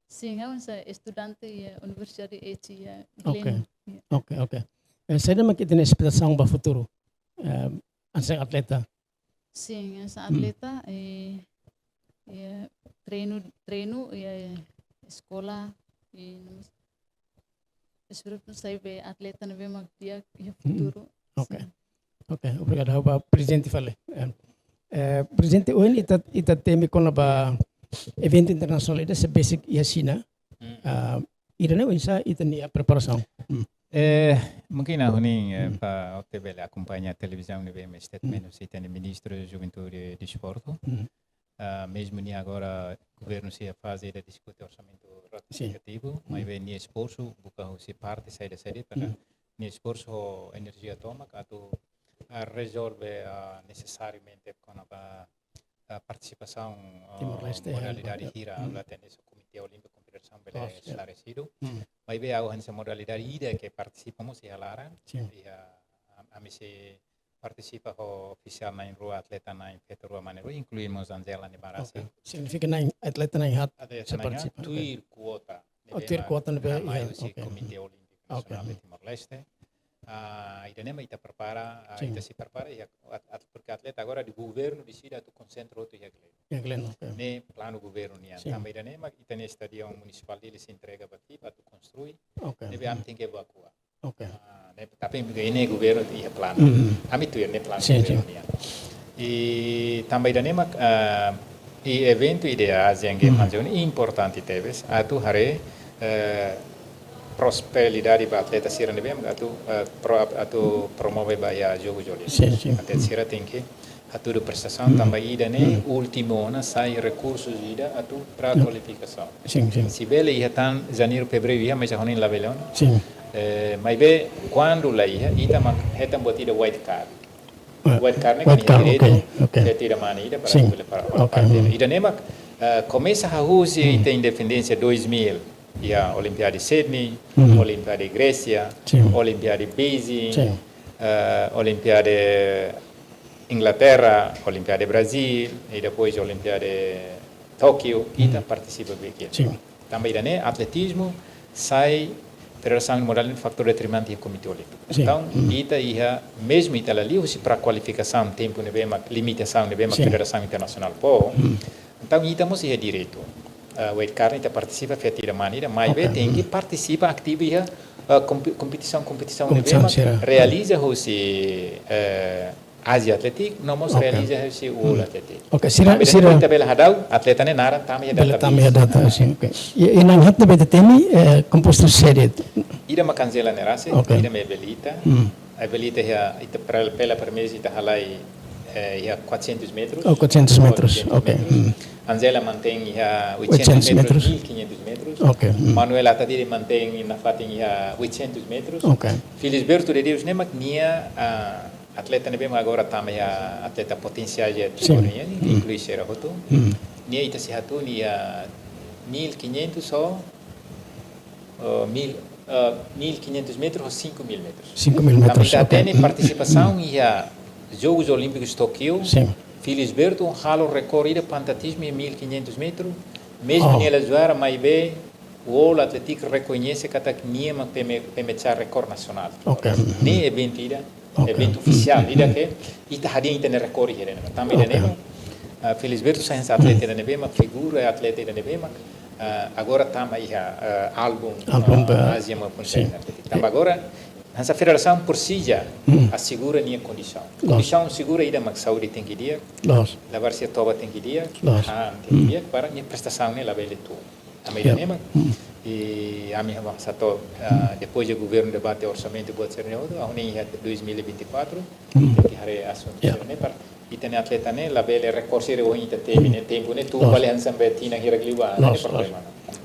Sin, ha'u hanesan estudante iha Universidade Eci iha Gleno. Oke, oke. Eh, saida mak ita-nia espetasaun ba futuru? Eh, hanesan atleta? Sin, hanesan atleta, eh, eh, treinu, treinu, eh, eskola, eh, espera atu sai be atleta ne'ebé mak di'ak iha futuru. Oke. Sin. Oke, obrigadu. Ha'u ba prezidente fali. Eh, eh, prezidente, ohin ita, ita temi kona-ba eventu internasionál ida sei besik iha Xina. Ah, ida-ne'e oinsá ita-nia preparasaun? Eh, mungkin ha'u hanoin, eh, ba ita bele akompaña televizaun ne'ebé mak statement husi ita-nia Ministru Juventude e Desportu. Ah, mezmu nia agora governu sei faze ida diskute orsamentu retivokativu, maibé nia esforsu buka husi parte saida-saida para nia esforsu ho enerjia tomak atu, ah, rezolve, ah, nesesariamente kona-ba, ah, partisipasaun, ah, Timor-Leste, modalidade hira, la tende so Komité Olímpiku Konfederasaun bele esklare sidu. Maibé ha'u hanesan modalidade ida ke partisipa mós iha laran, iha, am-, ami sei partisipa ho ofisiál na'in-rua, atleta na'in, feto rua, mane rua, inklui mós Angela ne'ebé mak sei. Oke. Signifika na'in, atleta na'in-haat sei partisipa. Atleta na'in-haat, oke, tuir kuota. Oh, tuir kuota ne'ebé, iha, oke. Komité Olímpiku Nasionál de Timor-Leste. Ah, ida-ne'e mak ita prepara, ah, ita sei prepara, iha at-, at-, porque atleta agora de governu deside atu konsentra hotu iha Gleno. Iha Gleno, oke. Ne'e planu governu nian. Sin. Tanba ida-ne'e mak ita-nia estadion munisipál Dili sei entrega ba T I P atu konstrui. Oke. Ne'ebé ami tenke evakua. Oke. Ah, ne'e, tapi ami iha governu iha planu. Ami tuir ne'e planu governu nian. I tanba ida-ne'e mak, ah, i eventu ida ASEAN Games hanesan ne'e importante tebes atu haree, eh, prosperidade ba atleta sira ne'ebé mak atu, eh, pro-, atu promove ba iha Jogu Olímpiku. Sin, sin. Atleta sira tenke hatudu prestasaun tanba ida-ne'e últimu ona sai rekursu ida atu para kualifikasaun. Sin, sin. Se bele iha tan janeiru, fevereiru iha, mas ha'u hanoin labele ona. Sin. Eh, maibé kuandu la iha, ita mak hetan buat ida wild card. Eh, wild card ne'e wild card, direitu, oke, oke. Feto ida mane ida para bele para, para parte. Ida-ne'e mak, eh, komesa hahú husi ita independénsia dois mil, iha Olimpiade Sydney, Olimpiade Grésia, Olimpiade Beijing, eh, Olimpiade Inglaterra, Olimpiade Brazil, i depois Olimpiade Tóquio, ita partisipa beibeik. Sin. Tanba ida-ne'e atletizmu sai federasaun modalidade fatór determinante iha Komité Olímpiku. Sin. Entaun, ita iha, mezmu ita la liu husi para kualifikasaun, tempu ne'ebé mak, limitasaun ne'ebé mak federasaun internasionál fó. Entaun, ita mós iha direitu. Ah, wild card ita partisipa feto ida mane ida, maibé tenke partisipa ativu iha, ah, kompe-, kompetisaun, kompetisaun ne'ebé mak realiza husi, eh, Asia Athletic, no mós realiza husi World Athletic. Oke, sira, sira ita bele hadau atleta ne'e naran tama iha database. Bele tama iha data, sin, oke. I, i na'in-haat ne'ebé ita temi, eh, kompostu sé de'it? Ida mak Angela ne'e rasik, ida mak Evelita. Evelita iha, ita pela, pela primeira vez ita halai, eh, iha quatrocentos metros. Oh, quatrocentos metros, oke. Angela mantein iha oitocentos metros, mil e quinhentos metros. Oke. Manuela Atadiri mantein nafatin iha oitocentos metros. Oke. Felisberto de Deus ne'e mak nia, ah, atleta ne'ebé mak agora tama iha atleta potensiál iha Timor nian, inklui sira hotu. Nia ita sei hatún iha mil e quinhentos ou, eh, mil, eh, mil e quinhentos metros ou cinco mil metros. Cinco mil metros, oke. Tanba ita hatene partisipasaun iha Jogus Olímpikus Tókiu. Sin. Felisberto halo rekorde ida pantatismu iha mil e quinhentos metros. Mezmu nia la juara, maibé World Athletic rekoñese katak nia mak peme-, pemeca rekorde nasionál. Oke. Ne'e eventu ida, eventu ofisiál ida ke ita hadi'a ita-nia rekorde iha ne'e. Tanba ida-ne'e mak, ah, Felisberto sai hanesan atleta ida ne'ebé mak, figura atleta ida ne'ebé mak, ah, agora tama iha, ah, álbum, álbum, ah, ba Ázia maupun, sin, Atlétiku. Tanba agora hanesan federasaun presiza asegura nia kondisaun. Loos. Kondisaun segura ida mak saúde tenke di'ak, loos, labarik sira toba tenke di'ak, loos, han tenke di'ak, para nia prestasaun ne'e labele tun. Ami, ya, ne'e mak, i ami hama sato, ah, depois de governu debate orsamentu buat sira-ne'e hotu, ha'u hanoin iha dois mil e vinte e quatro, tenke haree asuntu sira-ne'e para ita-nia atleta ne'e labele rekorde sira ohin ita temi ne'e, tempu ne'e tun, loos, bele hanesan be tinan hirak liubá, ne'e, loos, problema, loos, ne'e.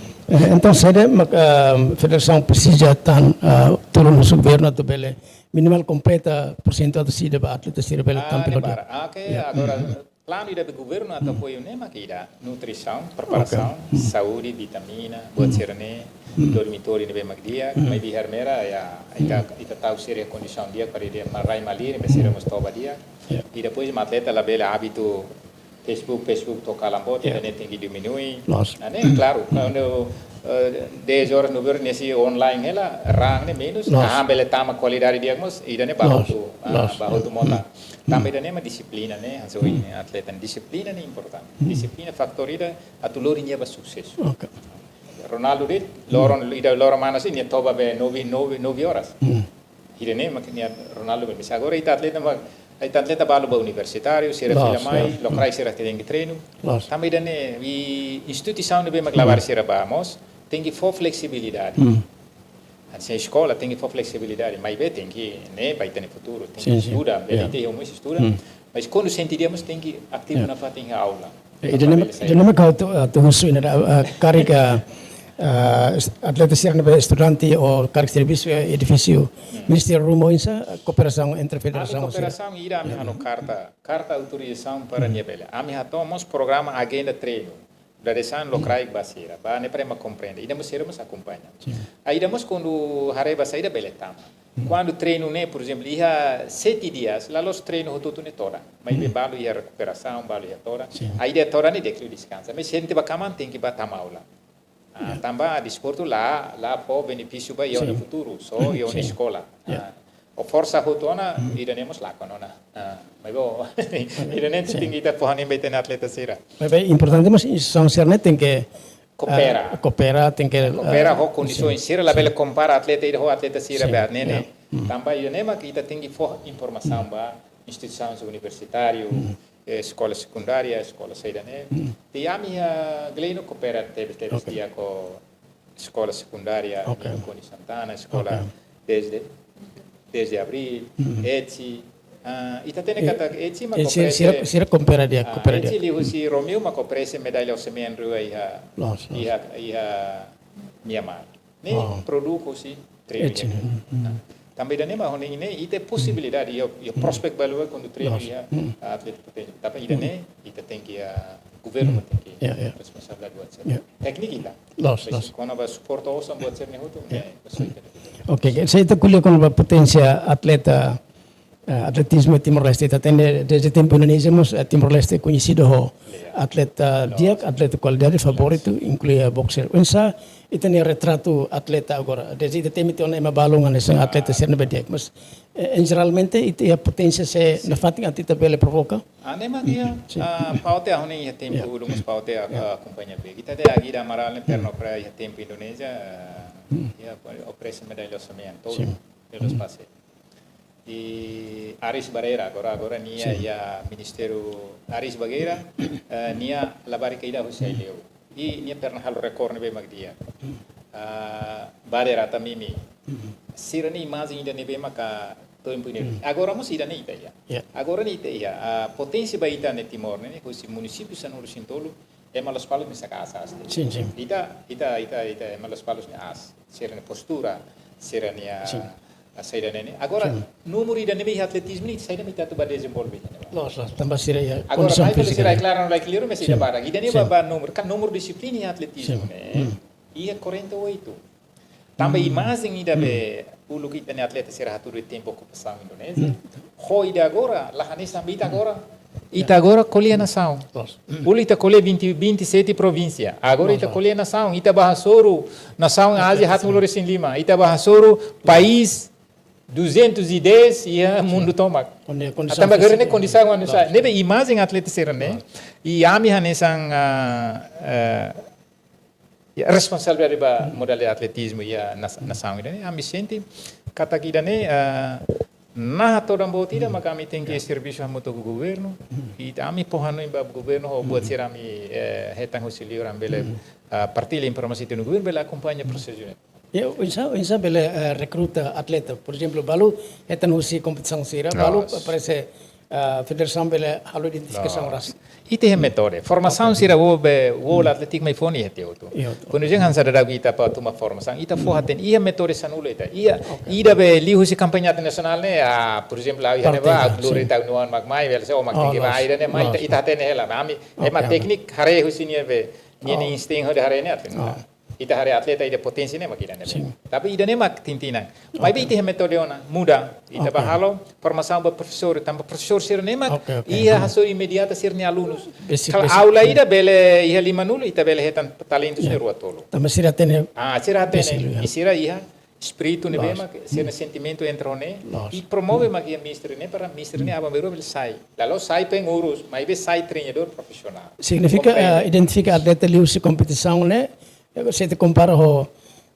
Eh, entaun, saida mak, ah, federasaun presiza tan, ah, tulun husi governu atu bele minimal kompleta porsentuál ida ba atleta sira bele tampil ne'e hodi. Bara. Ah, oke, agora planu ida be governu atu apoiu ne'e mak ida, nutrisaun, preparasaun, saúde, vitamina, buat sira-ne'e, dormitóriu ne'ebé mak di'ak, maibé haree mera ya, ita, ita tau sira kondisaun di'ak para ida rai malirin, be sira mós toba di'ak. I depois mak atleta labele hábitu Facebook, Facebook to'o kalan boot, ida-ne'e tenke diminui. Loos. Ne'e, klaru, kuandu, eh, dez horas no governu ne'e sei online hela, raan ne'e menus, ah, bele tama kualidade di'ak mós, ida-ne'e ba hotu, ah, ba hotu mota. Tanba ida-ne'e mak dixiplina ne'e, hanesan ohin ne'e, atleta dixiplina ne'e importante. Dixiplina fatór ida atu lori nia ba susesu. Oke. Ronaldo de'it, loron, ida loron manas ne'e, nia toba be nove, nove, nove horas. Ida-ne'e mak nia Ronaldo be. Misa agora ita atleta mak, ita atleta balu ba universitáriu, sira fila mai, lokraik sira tenke treinu. Loos. Tanba ida-ne'e, i instituisaun ne'ebé mak labarik sira ba mós, tenke fó fleksibilidade. Hanesan eskola tenke fó fleksibilidade, maibé tenke, ne'e, ba ita-nia futuru, tenke estuda, bele ita iha mós estuda. Mas kuandu sente di'ak mós tenke ativu nafatin iha aula. Eh, ida-ne'e mak, ida-ne'e mak ha'u atu, atu husu ida, ah, karik, ah, ah, est-, atleta sira ne'ebé estudante ou karik servisu iha edifísiu Ministériu ruma oinsá kooperasaun entre federasaun sira? Ami kooperasaun ida ami halo karta, karta autorizasaun para nia bele. Ami hato'o mós programa agenda treinu. Dadeer-saan lokraik ba sira, ba ne'e para ema komprende. Ida mós sira mós akompaña. Ah, ida mós kuandu haree ba saida bele tama. Kuandu treinu ne'e, por ezemplu, iha sete dias, la loos treinu hotu-hotu ne'e todan. Maibé balu iha rekuperasaun, balu iha todan. Ah, ida todan ne'e di'ak liu deskansa. Mas sente ba kaman tenke ba tama aula. Ah, tanba desportu la, la fó benefísiu ba iha ona futuru, só iha ona eskola. Ah, o forsa hotu ona, ida-ne'e mós lakon ona. Ah, maibé, ida-ne'e tenke ita fó hanoin ba ita-nia atleta sira. Maibé importante mós instituisaun sira-ne'e tenke koopera. Ah, koopera, tenke, koopera ho kondisaun sira, labele kompara atleta ida ho atleta sira be ne'e. Tanba ida-ne'e mak ita tenke fó informasaun ba instituisaun universitáriu, eh, eskola sekundária, eskola saida ne'e. Te ami, ah, Gleino koopera tebes, tebes di'ak ho eskola sekundária, Nino Konis Santana, eskola dez de, dez de abril, etsi, ah, ita hatene katak etsi mak oferese, sira, sira koopera di'ak, ah, koopera di'ak. Etsi liuhusi Romeu mak oferese medalla osan mean rua iha, iha, iha Myanmar. Ne'e produtu husi treinu. Etsi. Tanba ida-ne'e mak hanoin ne'e, ita posibilidade, iha, iha prospek balu kuandu treinu iha, ah, atleta potensiál. Tanba ida-ne'e, ita tenke, ah, Governu tenke, ya, ya, responsabilidade buat sira. Ya. Tékniku ita. Loos, loos. Kona-ba suporta osan buat sira-ne'e hotu, ya, ne'e, pessoa ita. Oke, oke. Ita ko'alia kona-ba poténsia atleta, eh, atletizmu Timor-Leste. Ita hatene dezde tempu Indonézia mós, eh, Timor-Leste koñesidu ho atleta di'ak, atleta kualidade, favoritu, inklui, eh, boxer. Oinsá ita-nia retratu atleta agora? Dezde ita temi tiha ona ema balun hanesan atleta sira ne'ebé di'ak. Mas, eh, em jeralmente, ita iha poténsia sé nafatin atu ita bele provoka? Ah, ne'e mak iha, sin, ah, Paute ha'u hanoin iha tempu ulun mós Paute, ah, akompaña bem. Ita-nia Aguida Amaral ne'e perna opera iha tempu Indonézia, ah, iha opera ese medalla osamento, sin, de los pase. I Aris Barreira, agora, agora nia, sin, iha Ministériu Aris Barreira, eh, nia labarik ida husi Aileu. I nia perna halo rekorde ne'ebé mak di'ak. Ah, Bade Rata Mimi. Sira-ne'e imajen ida ne'ebé maka to'o tempu ne'e. Agora mós ida-ne'e ita iha. Ya. Agora ne'e ita iha. Ah, poténsia ba ita-nia Timor ne'e, husi munisípiu sanulu-resin-tolu, ema Lospalos mesak aas, aas. Sin, sin. Ita, ita, ita, ita, ema Lospalos ne'e aas. Sira-nia postura, sira-nia, sin, ah, saida ne'e. Agora, sin, númeru ida ne'ebé iha atletizmu ne'e, saida mak ita atu bá dezenvolve ne'e. Loos, loos, tanba sira iha, agora, kondisaun fízika, sira, ya, klaru, no lai kleur, mas ida, sin, barak. Ida ne'e, sin, ba, ba númeru, kan númeru dixiplina iha atletizmu, sin, ne'e. Iha quarenta e oito. Tanba imajen ida be uluk ita-nia atleta sira hatudu iha tempu okupasaun Indonézia. Ho ida agora, la hanesan be ita agora. Ita agora ko'alia nasaun. Loos. Uluk ita ko'alia vinte, vinte e sete provínsia. Agora ita ko'alia nasaun. Ita bá hasoru nasaun Ázia haatnulu-resin-lima. Ita bá hasoru país duzentos e dez iha mundu tomak. Kondi-, kondisaun fízika. Tanba agora ne'e kondisaun anu sa. Loos. Ne'ebé imajen atleta sira-ne'e. Loos. I ami hanesan, ah, eh, ya, responsabilidade ba modalidade atletizmu iha nas-, nasaun ida-ne'e, ami sente katak ida-ne'e, ah, naha todan boot ida, maka ami tenke servisu hamutuk ho governu, i ami fó hanoin ba governu, ho buat sira ami, eh, hetan husi liur ami bele, ah, partilla informasaun ida ho governu, bele akompaña prosesu ne'e. Ya, oinsá, oinsá bele, eh, rekruta atleta, por ezemplu, balu hetan husi kompetisaun sira, balu, loos, parese ah, federasaun bele halo identifikasaun, loos, rasik. Ita iha metode. Formasaun, oke, sira, ó be, ó, hmm, la atlétiku mai fó nia iha tiha hotu. Iha hotu. Kuandu ita hanesan daudaun ita bá toma formasaun, ita fó, hmm, hatene, iha metode sanulu ita. Iha, oke, ida be liuhusi kampaña nasionál ne'e, ah, por ezemplu, ha'u iha ne'ebá, partidu, sin, lori tau nuan mak mai, bele se ó mak, oh, tenke bá, loos, ida-ne'e mai, loos, ita, ita hatene hela, ami, oke, ema, oke, tékniku haree husi nia be, nia, oh, nia instintu hodi haree ne'e, atleta. Oh. Ita haree atleta ida poténsia ne'e mak ida-ne'e. Sin. Tapi ida-ne'e mak tintinan. Maibé, oke, ita iha metode ona muda. Ita, oke, bá halo formasaun ba profesór, tanba profesór sira-ne'e mak, oke, oke, iha, hmm, hasoru imediata sira-nia alunus. Basic, kala, basic, aula, hmm, ida bele iha limanulu, ita bele hetan talentu, ya, sira rua tolu. Tanba sira hatene, ah, sira hatene, basic, ya, i sira iha espíritu ne'ebé, loos, mak sira, hmm, sentimentu entra ne'e. Loos. I promove, hmm, mak iha mestre ne'e, para mestre ne'e, hmm, aban-bainrua bele sai. Lalu sai pengurus, maibé sai treinadór profisionál. Signifika, komprende, eh, identifika atleta liuhusi kompetisaun ne'e, eh, se ita kompara ho,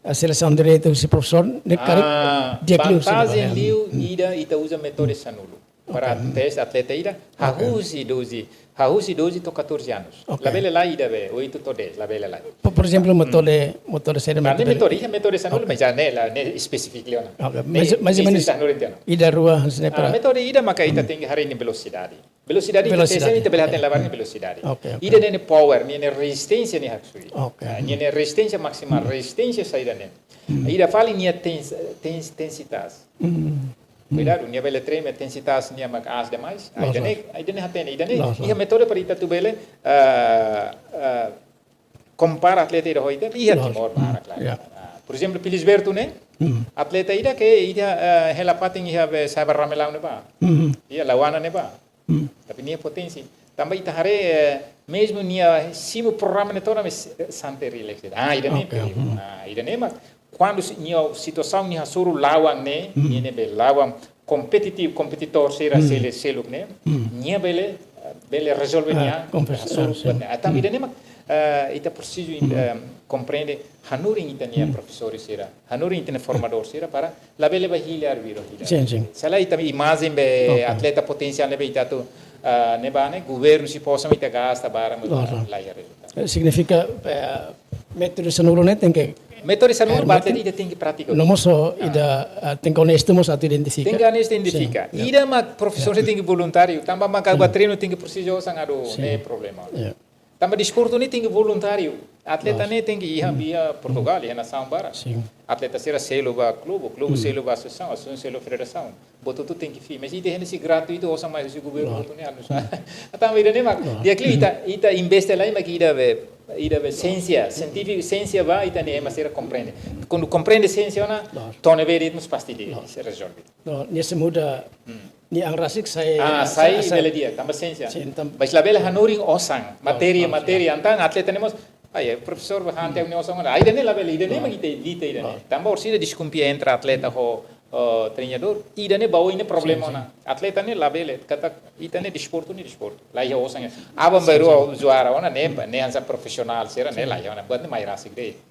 eh, selesaun direta husi profesór, ne'e karik, ah, di'ak liu, vantajen, sin, liu, hmm, ida ita uza metode sanulu. Para, oke, hmm, teste atleta ida, oke, hahú husi doze, hahú husi doze to'o catorze anos. Oke. Labele lai ida be, oito to'o dez, labele lai. Por, por ezemplu, hmm, metode, metode sira, ah, ne'e metode, metode, iha metode sanulu, oke, mas já ne'e la, ne'e espesífiku liu ona. Oke, ne'e, mas, mas, iha, mas sanulu ida ona. Ida rua, hanesan ne'e, ah, para metode ida maka ita, hmm, tenke haree nia velosidade. Velosidade, velosidade, ita, ita bele hatene, ya, labarik nia velosidade. Oke, oke. Ida-ne'e nia power, nia, nia rezisténsia nia haksoit. Oke. Ah, nia, nia rezisténsia másimu, hmm, rezisténsia saida ne'e. Hmm. Ida fali nia tens-, tens-, intensidade. Hmm. Kuidadu, nia bele treina, intensidade nia mak aas demais. Ah, loos, ida-ne'e, loos, ida-ne'e hatene, ida-ne'e, loos, iha, loos, metode para ita atu bele, ah, ah, kompara atleta ida ho ida, iha, loos, Timor, hmm, barak, klaru. Ya. Ah, por ezemplu, Felisberto ne'e, hmm, atleta ida ke ida, eh, hela fatin iha be Saiba Ramelau ne'ebá. Hmm. Iha Lauana ne'ebá. Hmm. Tapi nia poténsia. Tanba ita haree, eh, mezmu nia simu programa ne'e to'o ona, mas, eh, sante, relax. Ah, ida-ne'e, oke, perigu. Hmm. Ah, ida-ne'e mak kuandu si-, nia situasaun nia hasoru lawan ne'e, hmm, nia ne'ebé lawan kompetitivu, kompetidór sira, hmm, sele-, seluk ne'e, hmm, nia bele, bele rezolve, ah, nia konversa, hasoru, ah, sin, buat ne'e. Ah, tanba, hmm, ida-ne'e mak, eh, ita presiza, hmm, eh, komprende hanorin ita-nia, hmm, profesór sira, hanorin ita-nia formadór sira para labele bá hili arbiru hili. Sin, sin. Se lae ita imajen be, oke, atleta potensiál ne'ebé ita atu, ah, ne'ebá ne'e, governu sei fó osan, ita gasta barak, mas, loos, loos, la iha rezultadu. Eh, signifika, eh, metode sanulu ne'e tenke, metode sanulu, eh, ba atleta ita tenke pratika. No mós, ah, ida, ah, tenke onestu mós atu identifika. Tenke onestu identifika. Sin, ya. Ida mak profesór, ya, sira tenke voluntáriu, tanba mak, hmm, ba treinu tenke presiza osan, aduh, sin, ne'e problema. Ya. Tanba desportu ne'e tenke voluntáriu. Atleta ne'e tenke iha, iha Portugal, iha nasaun barak. Atleta sira selu ba klube, klube selu ba asosiasaun, asosiasaun selu federasaun. Buat hotu tenke fila. Mas ita hene si gratuitu, osan mai husi governu hotu ne'e anu sa. Entaun ida-ne'e mak, di'ak liu ita, ita investe lai mak ida be, ida be siénsia, sientífiku, siénsia ba ita-nia ema sira komprende. Kuandu komprende siénsia ona, to'o ne'ebé ritmus pasti de, se rezolve. No, nia sei muda, nia an rasik sai, ah, sai, sai bele di'ak, tanba siénsia. Sin, tan- Mas labele hanorin osan, matéria, matéria, entaun atleta ne'e mós, ai, profesór ba han tiha nia osan, ai, ida-ne'e labele, ida-ne'e mak ita evita ida-ne'e. Tanba orsida diskumpre entre atleta ho, ho treinadór, ida-ne'e bawa ne'e problema ona. Atleta ne'e labele, katak ita-nia desportu ne'e desportu. Laiha osan. Aban-bainrua juara ona ne'e, ne'e hanesan profisionál sira ne'e laiha ona. Buat ne'e mai rasik de'it.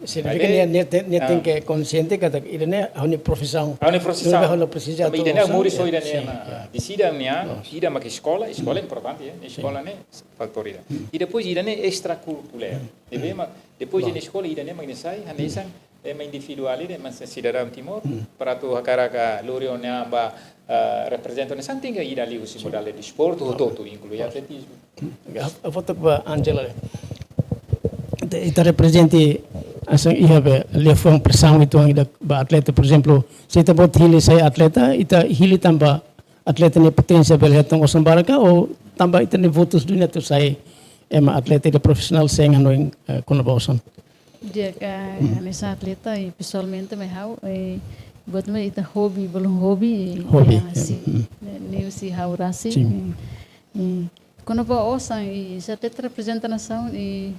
Signifika nia, nia ten-, nia tenke konsiente katak ida-ne'e ha'u-nia profisaun. Ha'u-nia profisaun. Nune'e ha'u la presiza atu ida-ne'e osan, moris ho ida-ne'e, sin, ya. Deside nia, ida mak eskola, eskola importante, ya. Eskola ne'e fatór ida. I depois ida-ne'e estrakurrikulár. Ne'ebé mak, depois de eskola ida-ne'e mak nia sai, hanesan ema individuál ida, mas sidadaun Timor, para atu hakarak lori ona ba, ah, reprezenta ona, hanesan tenke ida liu husi modalidade desportu hotu-hotu, inklui atletizmu. Ha'u, ha'u fó took ba Angela. Ita, ita reprezenta, hanesan iha be, liafuan presaun ida ba atleta, por ezemplu, se ita-boot hili sai atleta, ita hili tanba atleta nia poténsia bele hetan osan barak ka, ou tanba ita-nia votus duni atu sai ema atleta ida profisionál sein hanoin, eh, kona-ba osan. Di'ak, hanesan atleta, i pesoalmente mai ha'u, eh, buat ne'e ita hobi, belum hobi, eh, hobi, ya, ya, sin. Ne'e, ne'e husi ha'u rasik, sin. Eh, eh, kona-ba osan, i se atleta reprezenta nasaun, i,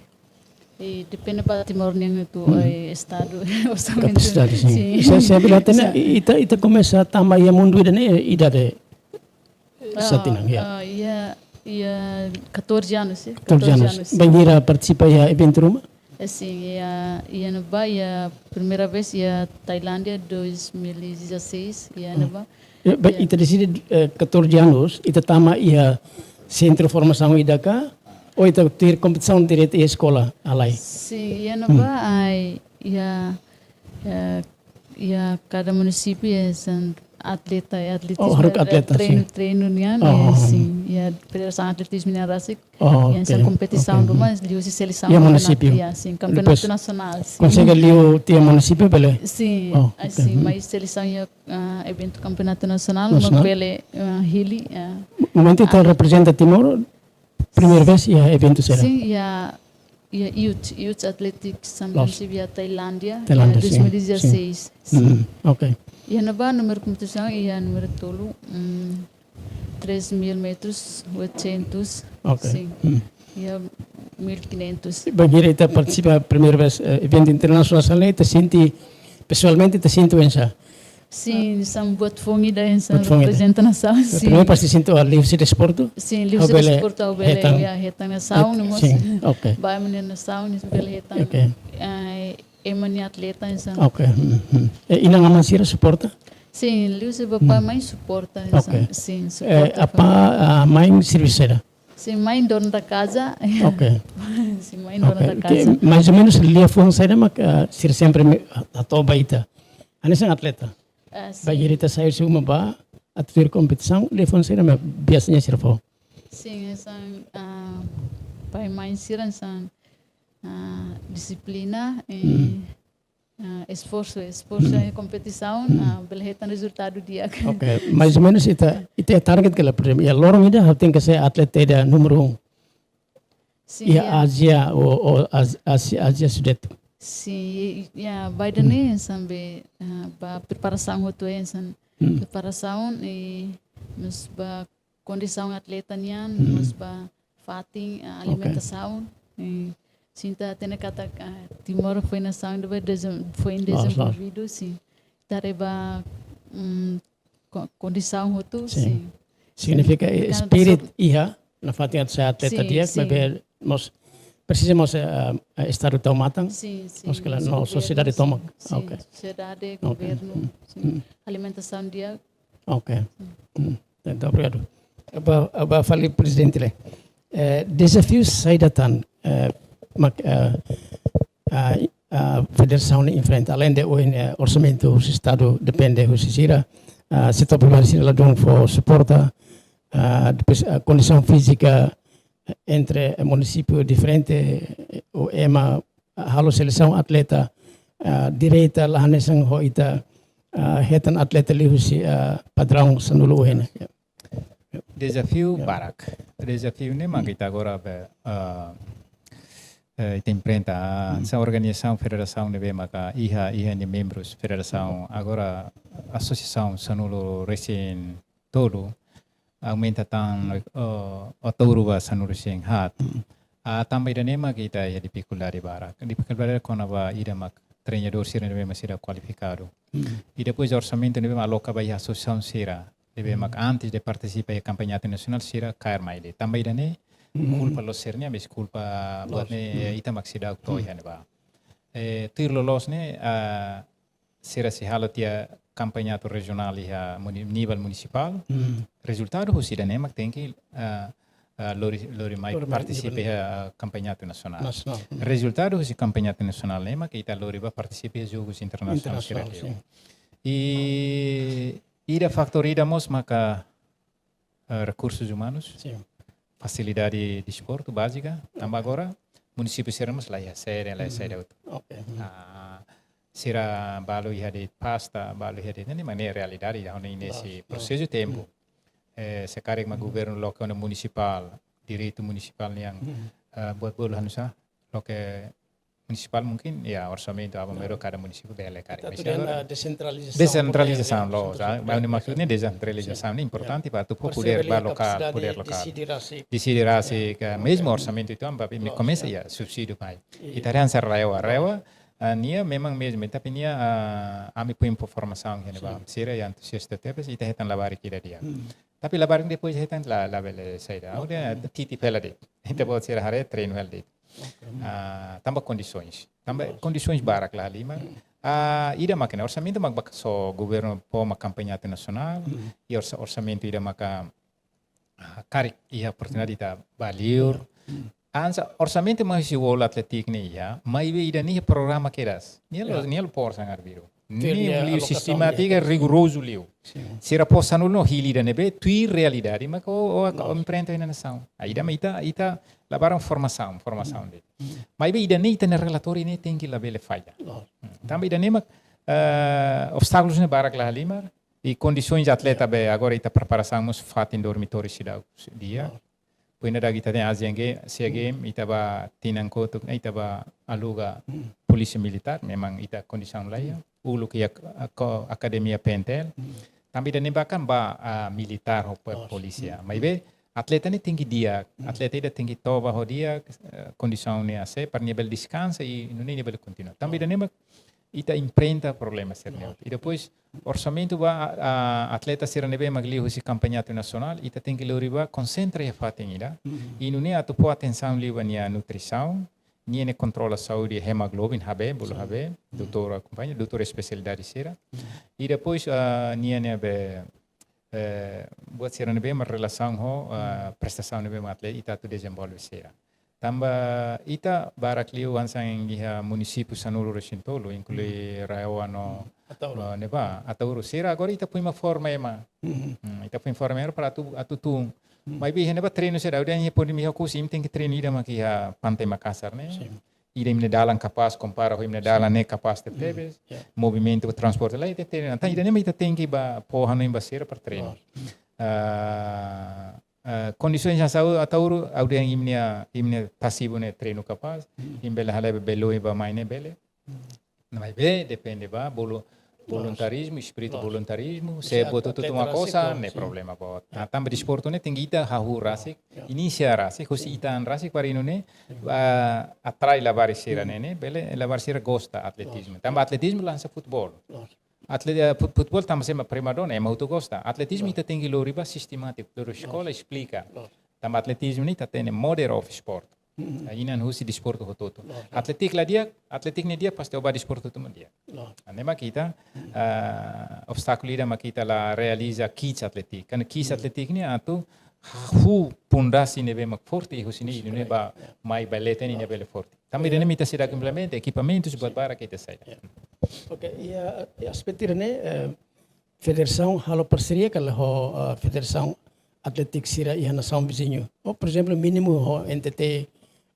i depende ba Timor nian atu, eh, estadu, orsamentu. Kapasidade, sin. Sin. Se, se bila tene, ita, ita komesa tama iha mundu ida-ne'e, idade sá tinan, ya. Ah, iha, iha catorze anos, sin. Catorze anos. Catorze anos, sin. Bainhira partisipa iha eventu ruma? Eh, sin, iha, iha ne'ebá, iha primeira vez iha Tailándia, dois mil e dezasseis, iha ne'ebá. Ya, ba, ita deside, eh, catorze anos, ita tama iha sentru formasaun ida ka, ou ita tuir kompetisaun diretu iha eskola, halai? Sin, iha ne'ebá, ai, iha, iha, iha kada munisípiu iha hanesan atleta, atleta, oh, haruka atleta, treinu, sin. Treinu nian, oh, ya, oh, sin. Iha Federasaun Atletizmu nian rasik, oh, ya, hanesan, ok, kompetisaun, ok, ruma, liuhusi selesaun iha munisípiu. Ya, sin, depois kampeonatu nasionál, sin. Konsege liu tiha munisípiu bele? Sin, oh, ah, ok, sin, hmm. Mai selesaun iha, ah, eventu kampeonatu nasionál, nasionál, mak bele, ah, hili, ah. Momentu ita, ah, reprezenta Timor, primeira vez iha eventu sira? Sin, iha, iha Youth, Youth Athletics Championship iha Tailándia, Tailándia, iha, sin, dois mil e dezasseis, sin. Sin. Mm, ok. Iha ne'ebá númeru kompetisaun, iha númeru tolu, mm, três mil metros, oitocentos, ok, sin. Mm. Iha mil e quinhentos. Bainhira ita partisipa primeira vez, eh, eventu internasionál ne'e, ita sente, pesoalmente, ita sente oinsá? Sin, hanesan buat foun ida, hanesan buat foun ida, reprezenta nasaun, sin. Primeiru pasti sente, ah, liuhusi desportu? Sin, liuhusi desportu, ha'u bele hetan, ya, hetan nasaun, ok, no mós, sin, ok, ba ema nia nasaun, no bele hetan, ok, eh, ema nia atleta, hanesan. Ok, hmm, hmm. Eh, inan-aman sira suporta? Sin, liuhusi bapa, hmm, mãe suporta, hanesan. Ok. Sin, eh, suporta apá, família. Ah, mãe servisu saida? Sin, mãe dona da casa. Ok. Sin, mãe dona, ok, da casa. Mais ou menus liafuan saida mak, ah, sira sempre me, ah, hato'o ba ita? Hanesan atleta. Ah, sin. Bainhira ita sai husi uma ba atu tuir kompetisaun, liafuan saida mak biasanya sira fó? Sin, hanesan, ah, pai mãe sira hanesan, ah, dixiplina, eh, hmm, ah, esforsu, esforsu, hmm, iha kompetisaun, hmm, ah, bele hetan rezultadu di'ak. Ok, mais ou menus ita, ita target hela, por ezemplu, iha loron ida ha'u tenke sai atleta ida númeru um. Sin, iha, ya, Ázia, ou, ou Az-, Ázia, Ázia Sudeste. Sin, i, i, ya, ba ida-ne'e, hmm, hanesan be, ah, ba preparasaun hotu hanesan. Hmm. Preparasaun, i, mós ba kondisaun atleta nian, hmm, mós ba fatin, ah, ok, alimentasaun. I, sin, ita hatene katak, ah, Timor foin nasaun ida be dezem-, foin, loos, loos, dezenvolvidu, sin. Ita haree ba, mm, ko-, kondisaun hotu, sin, sin. Signifika, eh, spirit iha, nafatin atu sai atleta, sin, di'ak, sin, maibé mós presiza mós, eh, eh, estadu tau matan. Sin, sin. Mós kala, sin, no, governu, sosiedade, sin, tomak. Sin, ok, sosiedade, ok, governu, hmm, sin. Hmm. Alimentasaun di'ak. Ok. Hmm. Hmm. Entaun, obrigadu. Ba, ba fali prezidente Lé. Eh, dezafiu saida tan, eh, mak, eh, ah, ah, federasaun ne'e enfrenta, aleinde ohin, eh, orsamentu husi estadu depende husi sira, ah, setór privadu sira ladún fó suporta, ah, depois, ah, kondisaun fízika, entre munisípiu diferente, eh, ou ema halo selesaun atleta, ah, direta la hanesan ho ita, ah, hetan atleta liuhusi, ah, padraun sanulu ohin ne'e. Dezafiu barak. Dezafiu ne'e mak ita agora be, ah, eh, ita enfrenta, ah, hanesan organizasaun federasaun ne'ebé maka iha, iha nia membrus federasaun agora asosiasaun sanulu resin tolu aumenta tan, eh, Ataúro ba sanulu resin haat. Ah, tanba ida-ne'e mak ita iha difikuldade barak. Difikuldade kona-ba ida mak treinadór sira ne'ebé mak seidauk kualifikadu. I depois orsamentu ne'ebé mak aloka ba iha asosiasaun sira ne'ebé mak antes de partisipa iha kampeonatu nasionál sira kaer mai de'it. Tanba ida-ne'e kulpa la'ós sira-nian, mais kulpa buat ne'e ita mak seidauk to'o iha ne'ebá. Eh, tuir loloos ne'e, ah, sira sei halo tiha kampeonatu rejionál iha muni-, nivel munisipál. Rezultadu husi ida-ne'e mak tenke, ah, ah, lori, lori mai partisipa iha, ah, kampeonatu nasionál. Rezultadu husi kampeonatu nasionál ne'e mak ita lori ba partisipa iha jogus internasionál sira. I ida fatór ida mós maka, eh, rekursus umanus, fasilidade desportu bázika, tanba agora munisípiu sira mós la iha sede, la iha sede hotu. Ah, sira balu iha de'it pasta, balu iha de'it, ne'e mak ne'e realidade, ida ne'e iha ne'e prosesu tempu. Eh, se karik mak governu loke ona munisipál, direitu munisipál nian, eh, buat bolu hanesan, loke munisipál mungkin, ya, orsamentu aban-bainrua kada munisípiu bele karik. Ita atu dehan, ah, desentralizasaun, desentralizasaun, loos, ah, maun-alin maksudnya desentralizasaun ne'e importante para atu podér ba lokál, podér lokál. Deside rasik, mezmu orsamentu ida-ne'e, ami komesa, ya, subsídiu mai. Ita dehan hanesan RAEOA, RAEOA, ah, nia memang mezmu, tapi nia, ah, ami punya informasi yang ba sira yang antusias tebes, ita hetan labarik ida di'ak. Tapi labarik depois hetan la, labele saida. Ha'u dehan titi pela de'it. Ita-boot sira haree treinu hela de'it. Ah, tanba kondisoens. Tanba kondisoens barak la halimar. Ah, ida mak ne'e orsamentu mak ba so governu fó mak kampeonatu nasionál. I orsa-, orsamentu ida maka, ah, karik iha oportunidade ita ba liur. Hanesan orsamentu mak husi World Athletic ne'e iha, maibé ida-ne'e iha programa kedas. Nia la, nia la fó sangar biru. Nia liu sistemátika, rigorozu liu. Sira fó sanulu no hili ida ne'ebé tuir realidade mak o, o, o enfrenta iha nasaun. Ah, ida mak ita, ita labarik formasaun, formasaun de'it. Maibé ida-ne'e ita-nia relatóriu ne'e tenke labele falla. Tanba ida-ne'e mak, eh, obstákulus ne'e barak la halimar, i kondisoens atleta be agora ita preparasaun mós fatin dormitóriu seidauk di'ak. Depois ne'e dagi ita-nia Asian Game, Sea Game, ita ba tinan kotuk, ita ba aluga polísia militár, memang ita kondisaun la iha. Uluk iha ak-, ak-, akademia P N T L. Tanba ida-ne'e ba kan ba, ah, militár ho pe-, polísia. Maibé atleta ne'e tenke di'ak, atleta ida tenke toba ho di'ak, eh, kondisaun ne'e aseita, para nia bele deskansa i nune'e nia bele kontinua. Tanba ida-ne'e mak ita enfrenta problema sira-ne'e. I depois orsamentu ba, ah, atleta sira ne'ebé mak liu husi kampeonatu nasionál, ita tenke lori ba konsentra iha fatin ida. I nune'e atu fó atensaun liu ba nia nutrisaun, nia ne'e kontrola saúde hemoglobin H B, bolu H B, doutór akompaña, doutór espesialidade sira. I depois, ah, nia ne'ebé, eh, buat sira ne'ebé mak relasaun ho, ah, prestasaun ne'ebé mak atleta ita atu dezenvolve sira. Tanba ita barak liu hanesan iha munisípiu sanulu resin tolu, inklui RAEOA no, Ataúro. No ne'ebá, Ataúro sira agora ita punya forma ema. Hmm, ita punya forma ema para atu, atu tun. Maibé iha ne'ebá treinu sira, udah iha podi miha kusi, imi tenke treinu ida mak iha Pantai Makassar ne'e. Ida imi-nia dalan kapás, kompara ho imi-nia dalan ne'e kapás tebetebes. Movimentu transporte la ita treinu. Entaun ida-ne'e mak ita tenke ba fó hanoin ba sira para treinu. Ah, ah, kondisoens hanesan Ataúro, ha'u dehan imi-nia, imi-nia pasivu ne'e treinu kapás, imi bele halai ba beloi ba mai ne'e bele. Maibé depende ba bolu-, voluntarizmu, espíritu voluntarizmu, se buat hotu-hotu tuma atleta rasik, kosa, ne'e problema boot. Ah, tanba desportu ne'e tenke ita hahú rasik, inisia rasik, husi ita an rasik para nune'e, ah, atrai labarik sira ne'e, ne'e, bele labarik sira gosta atletizmu. Tanba atletizmu la hanesan futeból. Atleta, eh, fut-, futeból tanba sé mak primadona, ema hotu gosta. Atletizmu ita tenke lori ba sistemátiku, lori eskola esplika. Tanba atletizmu ne'e ita hatene mother of sport. Ah, inan husi desportu hotu-hotu. Atletik la di'ak, atletik ne'e di'ak, pasti o ba desportu hotu mak di'ak. Ah, ne'e mak ita, ah, obstákulu ida mak ita la realiza kits atletik. Karena kits atletik ne'e atu hahú pondasi ne'ebé mak forte, husi ne'e, ne'e ba mai ba leten ne'e bele forte. Tanba ida-ne'e mak ita seidauk implementa, ekipamentus buat barak ita saida. Oke, iha, iha aspetu ida-ne'e, eh, federasaun halo parseria ka lae ho, eh, federasaun atlétiku sira iha nasaun viziñu. Ou, por ezemplu, mínimu ho N T T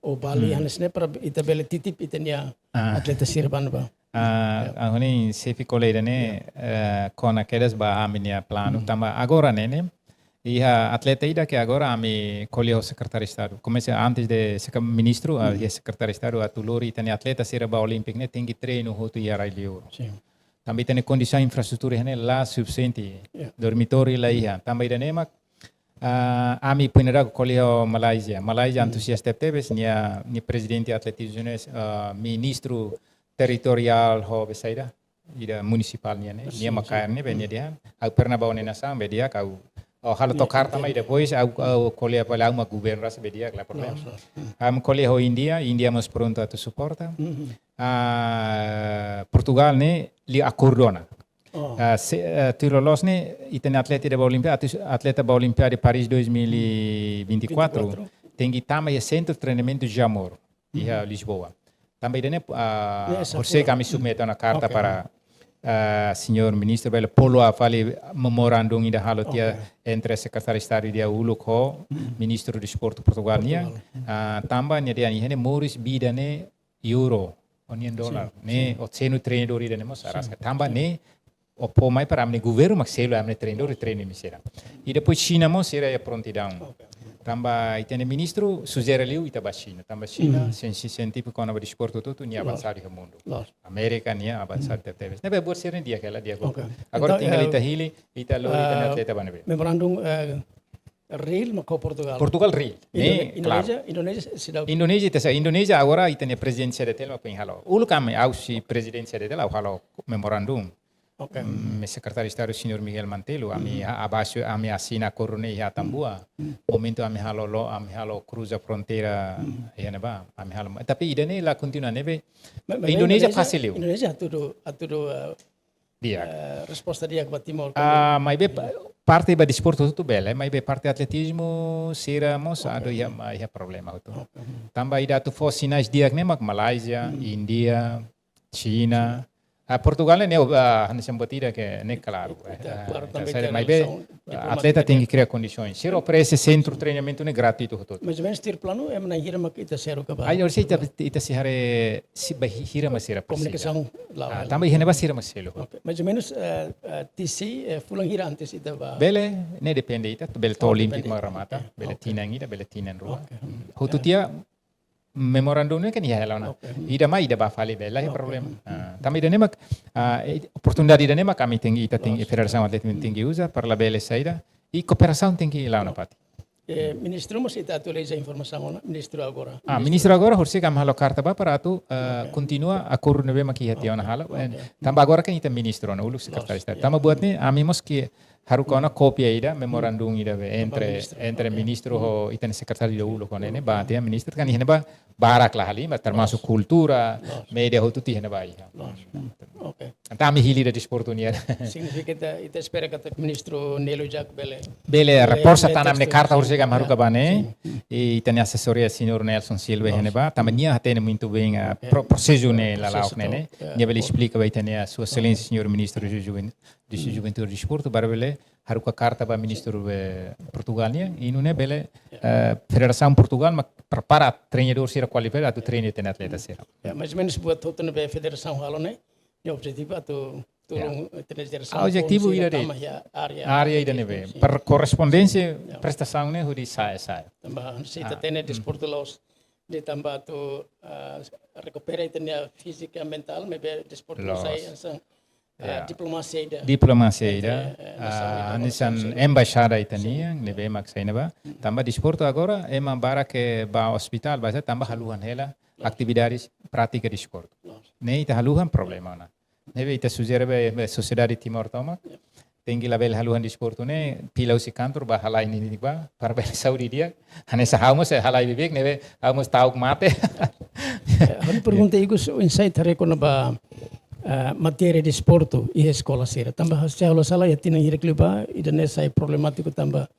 ou Bali, hanesan ne'e para ita bele titip ita-nia atleta sira ba ne'ebá. Ah, ha'u hanoin xefe kolega ne'e, eh, kona kedas ba ami-nia planu tanba agora ne'e, ne'e. Iha atleta ida ke agora ami ko'alia ho sekretáriu estadu. Komesa antes de seka-, ministru, ah, iha sekretáriu estadu atu lori ita-nia atleta sira ba Olímpiku ne'e tenke treinu hotu iha rai-li'ur. Sin. Tanba ita-nia kondisaun infraestrutura ne'e la sufisiente. Ya. Dormitóriu la iha. Tanba ida-ne'e mak, ah, ami pernah ko'alia ho Malázia. Malázia antuzias tebetebes, nia, nia prezidente atletizmu ne'e, ah, ministru territoriál ho be saida, ida munisipál nian ne'e, nia mak kaer ne'e be nia dehan. Ha'u pernah ba ne'e nasaun be di'ak, ha'u, oh, halo to'o karta mai depois, ha'u, ha'u ko'alia fali ha'u mak governu rasik be di'ak, la problema. Loos, loos. Ha'u ko'alia ho Índia, Índia mós prontu atu suporta. Ah, Portugal ne'e liu akordu ona. Oh. Ah, se, ah, tuir loloos ne'e, ita-nia atleta ida ba Olimpiada, atu atleta ba Olimpiada de Paris dois mil e vinte e quatro, tenke tama iha sentru treinamentu Jamor, iha Lisboa. Tanba ida-ne'e, ah, ne'e esa horisehik ami submete ona karta para, ah, señór ministru bele polu fali memorandum ida halo tiha entre sekretáriu estadu ida uluk ho ministru desportu Portugal nian. Ah, tanba nia dehan iha ne'e moris ba ida-ne'e euro, ou nian dolar. Ne'e, o senu treinadór ida-ne'e mós araska. Tanba ne'e, o pó mai para ami-nia governu mak selu ami-nia treinadór, treinu ami sira. I depois Xina mós sira iha prontidaun. Tanba ita-nia ministru sujere liu ita ba Xina. Tanba Xina, sen-, sen-, sientífiku kona-ba desportu hotu-hotu nia avansadu iha mundu. Loos. Amérika nia avansadu tebetebes. Ne'ebé buat sira-ne'e di'ak hela, di'ak. Agora entaun, tinggal eh, ita hili, ita lori ita-nia atleta ba ne'ebé. Memorandum, eh, reál mak ho Portugal. Portugal reál. Ne'e, klaru. Indonézia, Indonézia seidauk. Indonézia, ita sa-, Indonézia agora ita-nia prezidente C D T L mak foin halo. Uluk ami, ha'u husi prezidente C D T L, ha'u halo memorandum. Oke. Mm, sekretáriu estadu señór Miguel Mantelo, ami ha-, abaixo, ami asina akordu ne'e iha Atambua. Momentu ami halo lo, ami halo kruza fronteira iha ne'ebá, ami halo. Tapi ida-ne'e la kontinua ne'ebé. Ma-, ma-, Indonézia Indonézia, fasil liu. Indonézia hatudu, hatudu, eh, di'ak. Eh, resposta di'ak ba Timor. Ah, maibé pa-, parte ba desportu hotu bele, maibé parte atletizmu sira mós atu iha, ma-, iha problema hotu. Tanba ida atu fó sinais di'ak ne'e mak Malázia, Índia, Xina. Ah, Portugal ne'e, ah, hanesan buat ida ke ne'e klaru. Ita, eh, klaru, tanba ita, maibé, relasaun ah, diplomátika atleta tenke kria kondisaun. Sira oferese sentru treinamentu ne'e gratuitu hotu. Mais ou menus tuir planu, ema na'in hira mak ita sei haruka ba. Ai, orsida ita, ita sei haree se bainhira mak sira presiza. Komunikasaun la'o. Ah, tanba iha ne'ebá sira mak selu. Oke, mais ou menus, eh, eh, T C, eh, fulan hira antes ita ba. Bele, ne'e depende ita, bele to'o Olímpiku mak remata, bele tinan ida, bele tinan rua. Oke. Hotu tiha, memorandum ne'e kan iha hela ona. Oke. Ida mai, ida ba fali bele, la iha problema. Ah, tanba ida-ne'e mak, ah, eh, oportunidade ida-ne'e mak ami tenke, ita tenke, Federasaun Atletizmu tenke uza, para labele saida, i kooperasaun tenke la'o ona fatin. Eh, ministru mós ita atualiza informasaun ona, ministru agora. Ah, ministru agora, horisehik ami halo karta ba para atu, eh, kontinua akordu ne'ebé mak iha tiha ona halo. Eh, tanba agora kan ita ministru ona, uluk sekretáriu estadu. Tanba buat ne'e, ami mós ke haruka ona kópia ida, memorandum ida be, entre, entre ministru ho ita-nia sekretáriu ida uluk ho ne'e, ne'e ba tiha ministru kan iha ne'ebá barak la halimar, termasuk kultura, média hotu tiha ne'ebá iha. Oke. Entaun ami hili ida desportu nian. Signifika ita, ita espera katak ministru Nelo Jack bele. Bele reforsa tan ami-nia karta horisehik ami haruka ba ne'e. I ita-nia asesoria señór Nelson Silva iha ne'ebá. Tanba nia hatene muito bem, ah, pro-, prosesu ne'e lala'ok ne'e. Nia bele esplika ba ita-nia Sua Exelénsia señór ministru Juven-, de Juventude e Desportu, para bele haruka karta ba ministru, eh, Portugal nian, i nune'e bele, eh, Federasaun Portugal mak prepara treinadór sira kualifikadu atu treina ita-nia atleta sira. Ya, mais ou menus buat hotu ne'ebé federasaun halo ne'e, nia objetivu atu tulun ita-nia jerasaun. Ah, objetivu ida de'it. Tama iha área. Área ida ne'ebé. Sin, sin. Per korrespondénsia prestasaun ne'e hodi sa'e, sa'e. Tanba se ita hatene desportu la'ós de'it tanba atu, ah, rekupera ita-nia fíziku, mentál, maibé desportu sai hanesan, ah, diplomasia ida. Diplomasia ida. Entre, eh, nasaun ida, hanesan embaixada ita-nian, ne'ebé mak sai ne'ebá. Tanba desportu agora, ema barak ke ba ospitál, ba tanba haluhan hela atividades prátika desportu. Ne'e ita haluhan problema ona. Ne'ebé ita sujere ba, ba sosiedade Timor tomak. Tenke labele haluhan desportu ne'e, fila husi kantor ba halai ninin ba, para bele saúde di'ak. Hanesan ha'u mós halai beibeik, ne'ebé ha'u mós ta'uk mate. Eh, ha'u pergunta ikus, oinsá ita haree kona-ba, eh, matéria desportu iha eskola sira. Tanba se ha'u la sala iha tinan hirak liubá, ida-ne'e sai problemátiku tanba,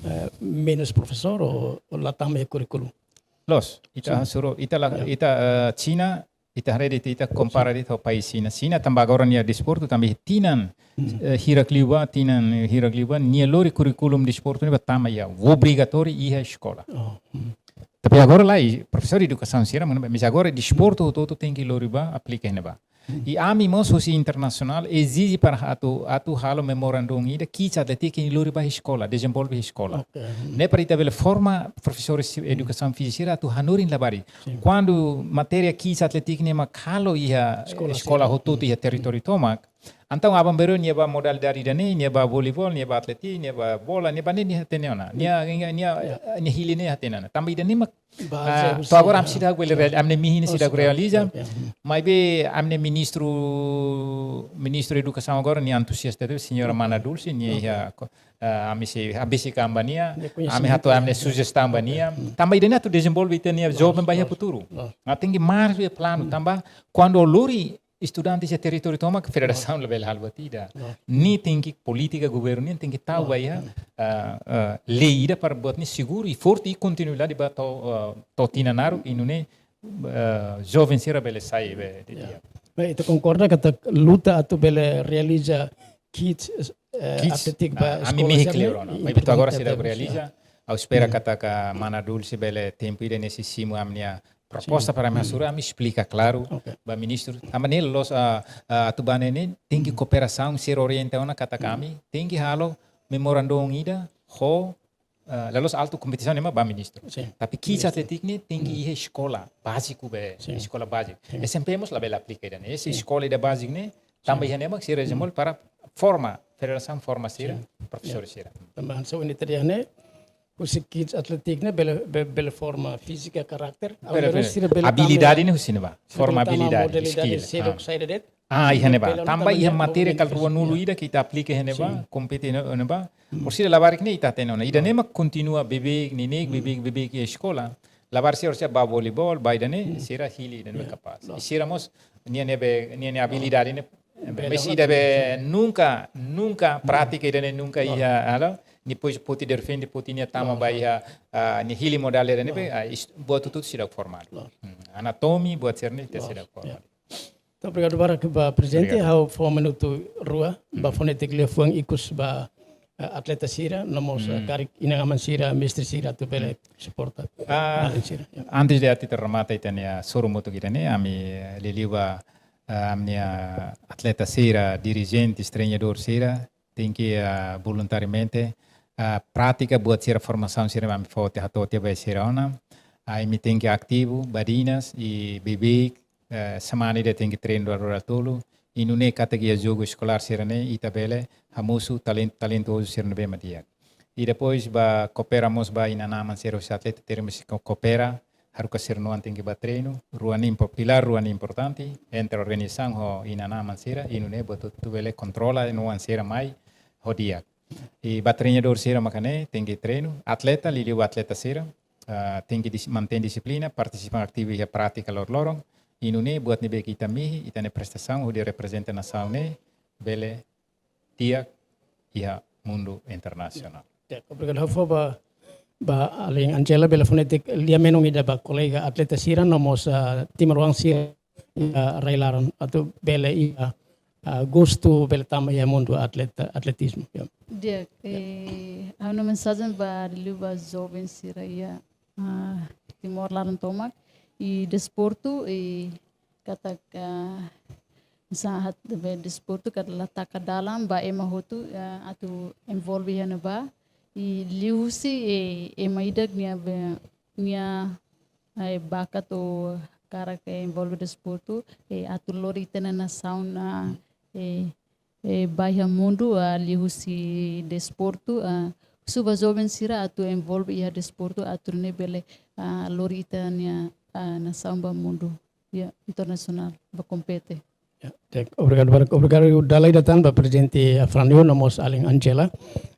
eh, menus profesór ou, ou la tama iha kurríkulu. Loos, ita hasoru, ita la, ita, eh, Xina, Ita haree de'it, ita kompara de'it ho país Xina. Xina tanba agora nia desportu tanba iha tinan, eh, hirak liubá, tinan, eh, hirak liubá, nia lori kurríkulu desportu ne'e ba tama iha obrigatóriu iha eskola. Oh, hmm. Tapi agora lae, profesór edukasaun sira, mas agora desportu hotu-hotu tenke lori ba aplika iha ne'ebá. I ami mós husi internasionál ezije para atu, atu halo memorandum ida, kits atlétika ne'e lori ba eskola, dezenvolve eskola. Oke. Ne'e para ita bele forma profesores edukasaun fízika sira atu hanorin labarik. Sin. Kuandu matéria kits atlétika ne'e mak halo iha eskola, eskola sira, hotu-hotu iha territóriu tomak, entaun aban-bainrua nia ba modalidade ida-ne'e, nia ba voleibol, nia ba atlétika, nia ba bola, nia ba ne'e nia hatene ona. Nia, nia, nia, nia hili ne'e hatene ona. Tanba ida-ne'e mak, ah, to'o agora ami seidauk bele real-, ami-nia mehi ne'e seidauk realiza. Maibé ami-nia ministru, ministru edukasaun agora nia entuziasta tebes, señora Mana Dulce, nia iha ko-, ah, ami sei, ami sei kamba nia, ami hato'o ami-nia sujestaun ba nia. Tanba ida-ne'e atu dezenvolve ita-nia joven ba iha futuru. Nia tenke mai iha planu, tanba kuandu lori estudante iha territóriu tomak federasaun labele halo buat ida. Nia tenke polítika governu nian tenke tau ba iha, ah, ah, lei ida para buat ne'e seguru i forte i kontinuidade ba to'o, ah, to'o tinan naruk i nune'e, ah, joven sira bele sai be di'ak. Baik, ita konkorda katak luta atu bele realiza kits, eh, kits atlétika ba ami eskola mehi sira klaru ona. Maibé to'o agora seidauk realiza. Ha'u espera katak Mana Dulce bele tempu ida ne'e sei simu ami-nia proposta para ami hasoru, ami esplika klaru ba ministru. Tanba ne'e loloos, ah, ah, atu ba ne'e tenke kooperasaun sira orienta ona katak ami tenke halo memorandum ida ho, ah, loloos atu kompetisaun ne'e mak ba ministru. Sin. Tapi kits atlétika ne'e tenke iha eskola báziku be, eskola báziku. S M P mós labele aplika ida-ne'e. Eskola ida báziku ne'e tanba iha ne'e mak sira dezenvolve para forma, federasaun forma sira, profesór sira. Tanba hanesan ohin ita dehan ne'e, husi kits atlétika ne'e bele, be-, bele forma fízika, karakter. Bele, bele. Abilidade ne'e husi ne'ebá. Forma abilidade, skill. Sira sai de'it. Ah, iha ne'ebá. Tanba iha matéria karik ruanulu ida ke ita aplika iha ne'ebá, kompete iha ne'ebá. Orsida labarik ne'e ita hatene ona. Ida-ne'e mak kontinua beibeik, neineik, beibeik, beibeik iha eskola. Labarik sira orsida ba voleibol, ba ida-ne'e, sira hili ida-ne'e kapás. I sira mós, nia ne'ebé, nia, nia abilidade ne'e, bele, mas ida be nunka, nunka pratika ida-ne'e nunka iha, halo, nia depois poti defende, poti nia tama ba iha, ah, nia hili modalidade ne'ebé, ah, buat hotu-hotu seidauk formadu. Hmm, anatomi, buat sira-ne'e ita seidauk formadu. Obrigadu barak ba prezidente, ha'u fó minutu rua ba fó netik liafuan ikus ba, eh, atleta sira, no mós, eh, karik inan-aman sira, mestre sira atu bele suporta. Ah, alin sira. Antes de ita remata ita-nia hasoru hamutuk ida-ne'e, ami, eh, liuliu ba, eh, ami-nia atleta sira, dirijente, treinadór sira, tenke, ah, voluntariamente, ah, pratika buat sira formasaun sira ami fó tiha, hato'o tiha ba sira ona. Ah, imi tenke ativu, badinas, i beibeik, eh, semana ida tenke treinu dua, dua tolu. I nune'e katak iha jogu eskolár sira-ne'e, ita bele hamosu talen-, talentozu sira ne'ebé mak di'ak. I depois ba koopera mós ba inan-aman sira husi atleta termus ko-, koopera, haruka sira-nia oan tenke ba treinu, rua ne'e impo-, pilár rua ne'e importante, entre organizasaun ho inan-aman sira, i nune'e buat hotu-hotu bele kontrola, inan-aman sira mai ho di'ak. I ba treinadór sira maka ne'e, tenke treinu, atleta, liuliu atleta sira, ah, tenke dis-, mantein dixiplina, partisipa ativu iha prátika loroloron, i nune'e buat ne'ebé ke ita mehi, ita-nia prestasaun, hodi reprezenta nasaun ne'e, bele di'ak iha mundu internasionál. Ya, obrigadu. Ha'u fó ba, ba alin Angela bele fó netik lia-menon ida ba kolega atleta sira no mós, ah, timoroan sira, ah, rai-laran atu bele iha, ah, gostu bele tama iha mundu atleta, atletizmu. Ya. Di'ak, eh, ha'u-nia mensajen ba liuliu ba joven sira iha, ah, Timor laran tomak, i desportu, i katak, ah, hanesan desportu katak la taka dalan ba ema hotu, ah, atu envolve iha ne'ebá. I liuhusi, eh, ema ida-idak nia be-, nia, eh, bakat ka hakarak envolve desportu, eh, atu lori ita-nia nasaun, ah, eh, eh, ba iha mundu, ah, liuhusi desportu, ah, husu ba joven sira atu envolve iha desportu atu nune'e bele, ah, lori ita-nia, ah, nasaun ba mundu, ya, internasionál, ba kompete. Ya, di'ak, obrigadu barak, obrigadu dala ida tan ba prezidente Afranio no mós alin Angela.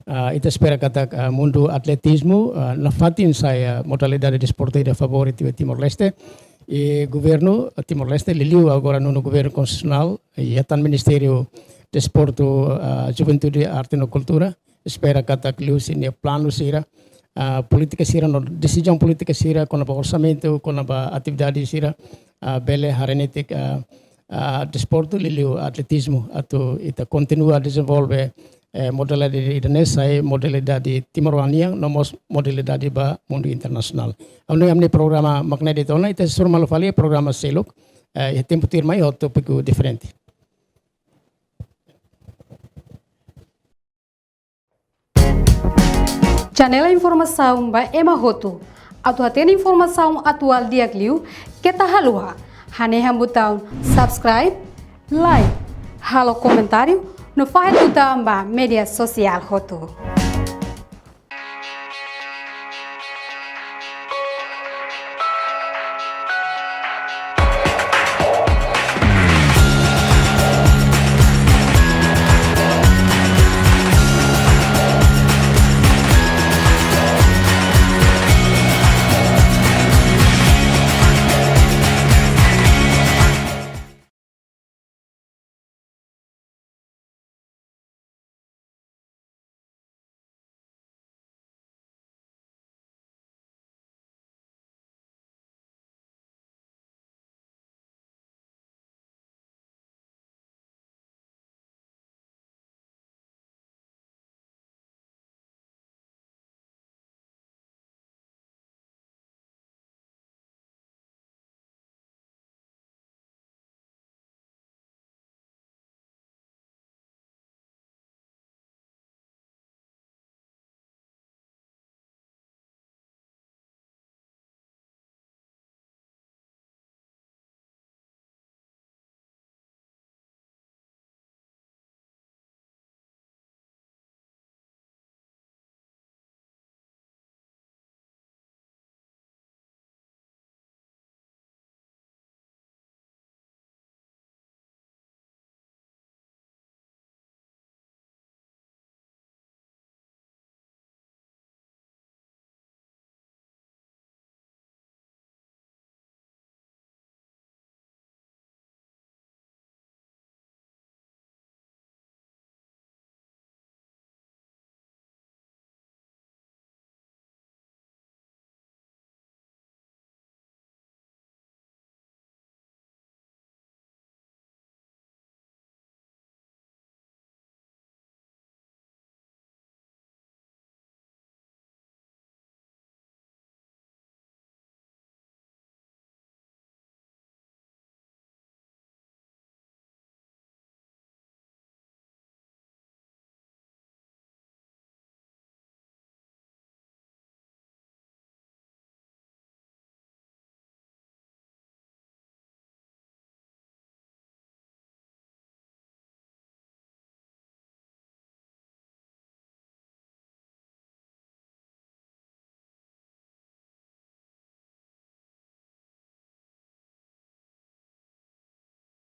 Ah, ita espera katak, ah, mundu atletizmu, ah, nafatin sai, ah, modalidade desportu ida favorita Timor-Leste. I governu Timor-Leste, liuliu agora nonu governu konstitusionál, i hetan Ministériu Desportu, ah, Juventude, Arte no Kultura, espera katak liuhusi nia planu sira, ah, polítika sira no desizaun polítika sira kona-ba orsamentu, kona-ba atividade sira, ah, bele haree netik, ah, ah, desportu liuliu atletizmu atu ita kontinua dezenvolve, eh, modalidade ida-ne'e sai modalidade timoroan nian no mós modalidade ba mundu internasionál. Ami-nia, ami-nia programa mak ne'e de'it ona, ita sei hasoru malu fali programa seluk, eh, iha tempu tuirmai ho tópiku diferente. Janela informasaun ba ema hotu. Atu hatene informasaun atuál di'ak liu, keta haluha hanehan butaun subscribe, like, halo komentáriu, no fahe tutan ba média sosiál hotu.